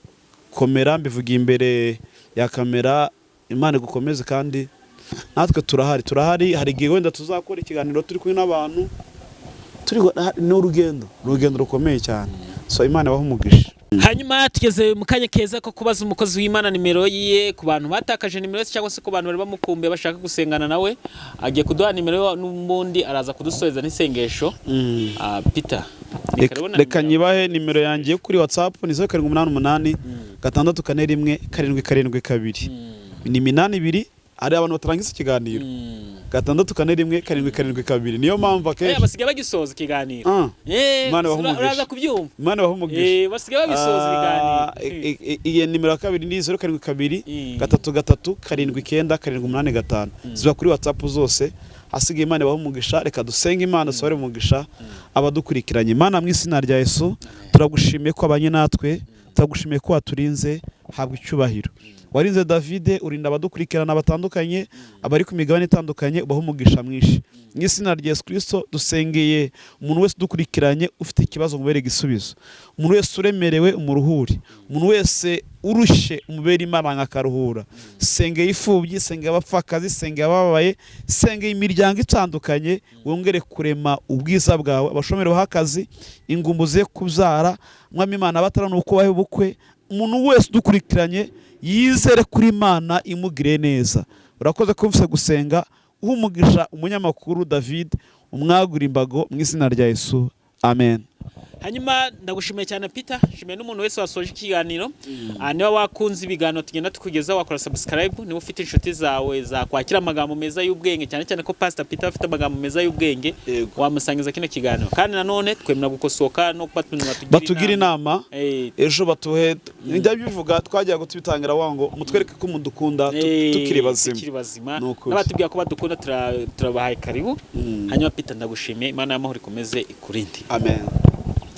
B: komera, mbivugiye imbere ya kamera, Imana igukomeze, kandi natwe turahari, turahari. Hari igihe wenda tuzakora ikiganiro turi kumwe n'abantu turi, ni urugendo rukomeye cyane. So Imana ibahe umugisha.
A: Hanyuma tugeze mu kanya keza ko kubaza umukozi w'Imana nimero ye, ku bantu batakaje nimero ye cyangwa se ku bantu bari bamukumbuye bashaka gusengana nawe. Agiye kuduha nimero ye, n'ubundi araza kudusoreza n'isengesho. Peter, ni karibu na
B: Reka
A: nimero.
B: nyibahe nimero yanjye yo kuri WhatsApp ni 0788 641 772. Ni 82. Hari abantu batarangiza ikiganiro. 641 772. Niyo mpamvu
A: Eh,
B: akenshi
A: basigaye bagisoza ikiganiro.
B: Ah,
A: Eh,
B: Imana ibahe umugisha.
A: Uraza kubyumva.
B: Imana ibahe umugisha.
A: Eh, basigaye babisoza ibiganiro.
B: Iyi nimero ya kabiri ni 072 33 79 785. Ziba kuri WhatsApp zose. Hasigaye Imana ibahe umugisha. Reka dusenge Imana, dusobere umugisha abadukurikiranye. Imana, mu izina rya Yesu, turagushimiye ko abanye natwe, turagushimiye ko waturinze. Habwa icyubahiro. Warinze Davide, urinda abadukurikirana batandukanye, abari ku migabane itandukanye, ubahe umugisha mwinshi. Mu izina rya Yesu Kirisito, dusengeye umuntu wese udukurikiranye ufite ikibazo, mubere igisubizo. Umuntu wese uremerewe, umuruhure. Umuntu wese urushye, umubere Imana akaruhura. Sengeye imfubyi, sengeye abapfakazi, sengeye abababaye, sengeye imiryango itandukanye, wongere kurema ubwiza bwawe. Abashomeri baha akazi, ingumbu ze kubyara, Mwami Imana, batarabona uko bahe ubukwe. Umuntu wese udukurikiranye yizere kuri Imana imugire neza. Urakoze kumvise gusenga. Uha umugisha umunyamakuru David, umwagura imbago, mu izina rya Yesu, amen.
A: Hanyuma ndagushimiye cyane, Peter. Nshimiye n'umuntu wese wasoje ikiganiro. Niba wakunze ibiganiro tugenda tukugezaho, wakora subscribe. Niba ufite inshuti zawe zakwakira amagambo meza y'ubwenge, cyane cyane ko Pastor Peter afite amagambo meza y'ubwenge, wamusangiza kino kiganiro. Kandi nanone twemera gukosoka no kuba
B: batugira inama.
A: Eh,
B: ejo batuhe njya bivuga, twajyaga tubitangira wa ngo mutwereke ko mudukunda tukiri bazima.
A: Tukiri bazima.
B: Ni ukuri.
A: N'abatubwira ko badukunda, turabahaye karibu. Hanyuma Peter, ndagushimiye. Imana y'amahoro ikomeze ikurinde.
B: Amen.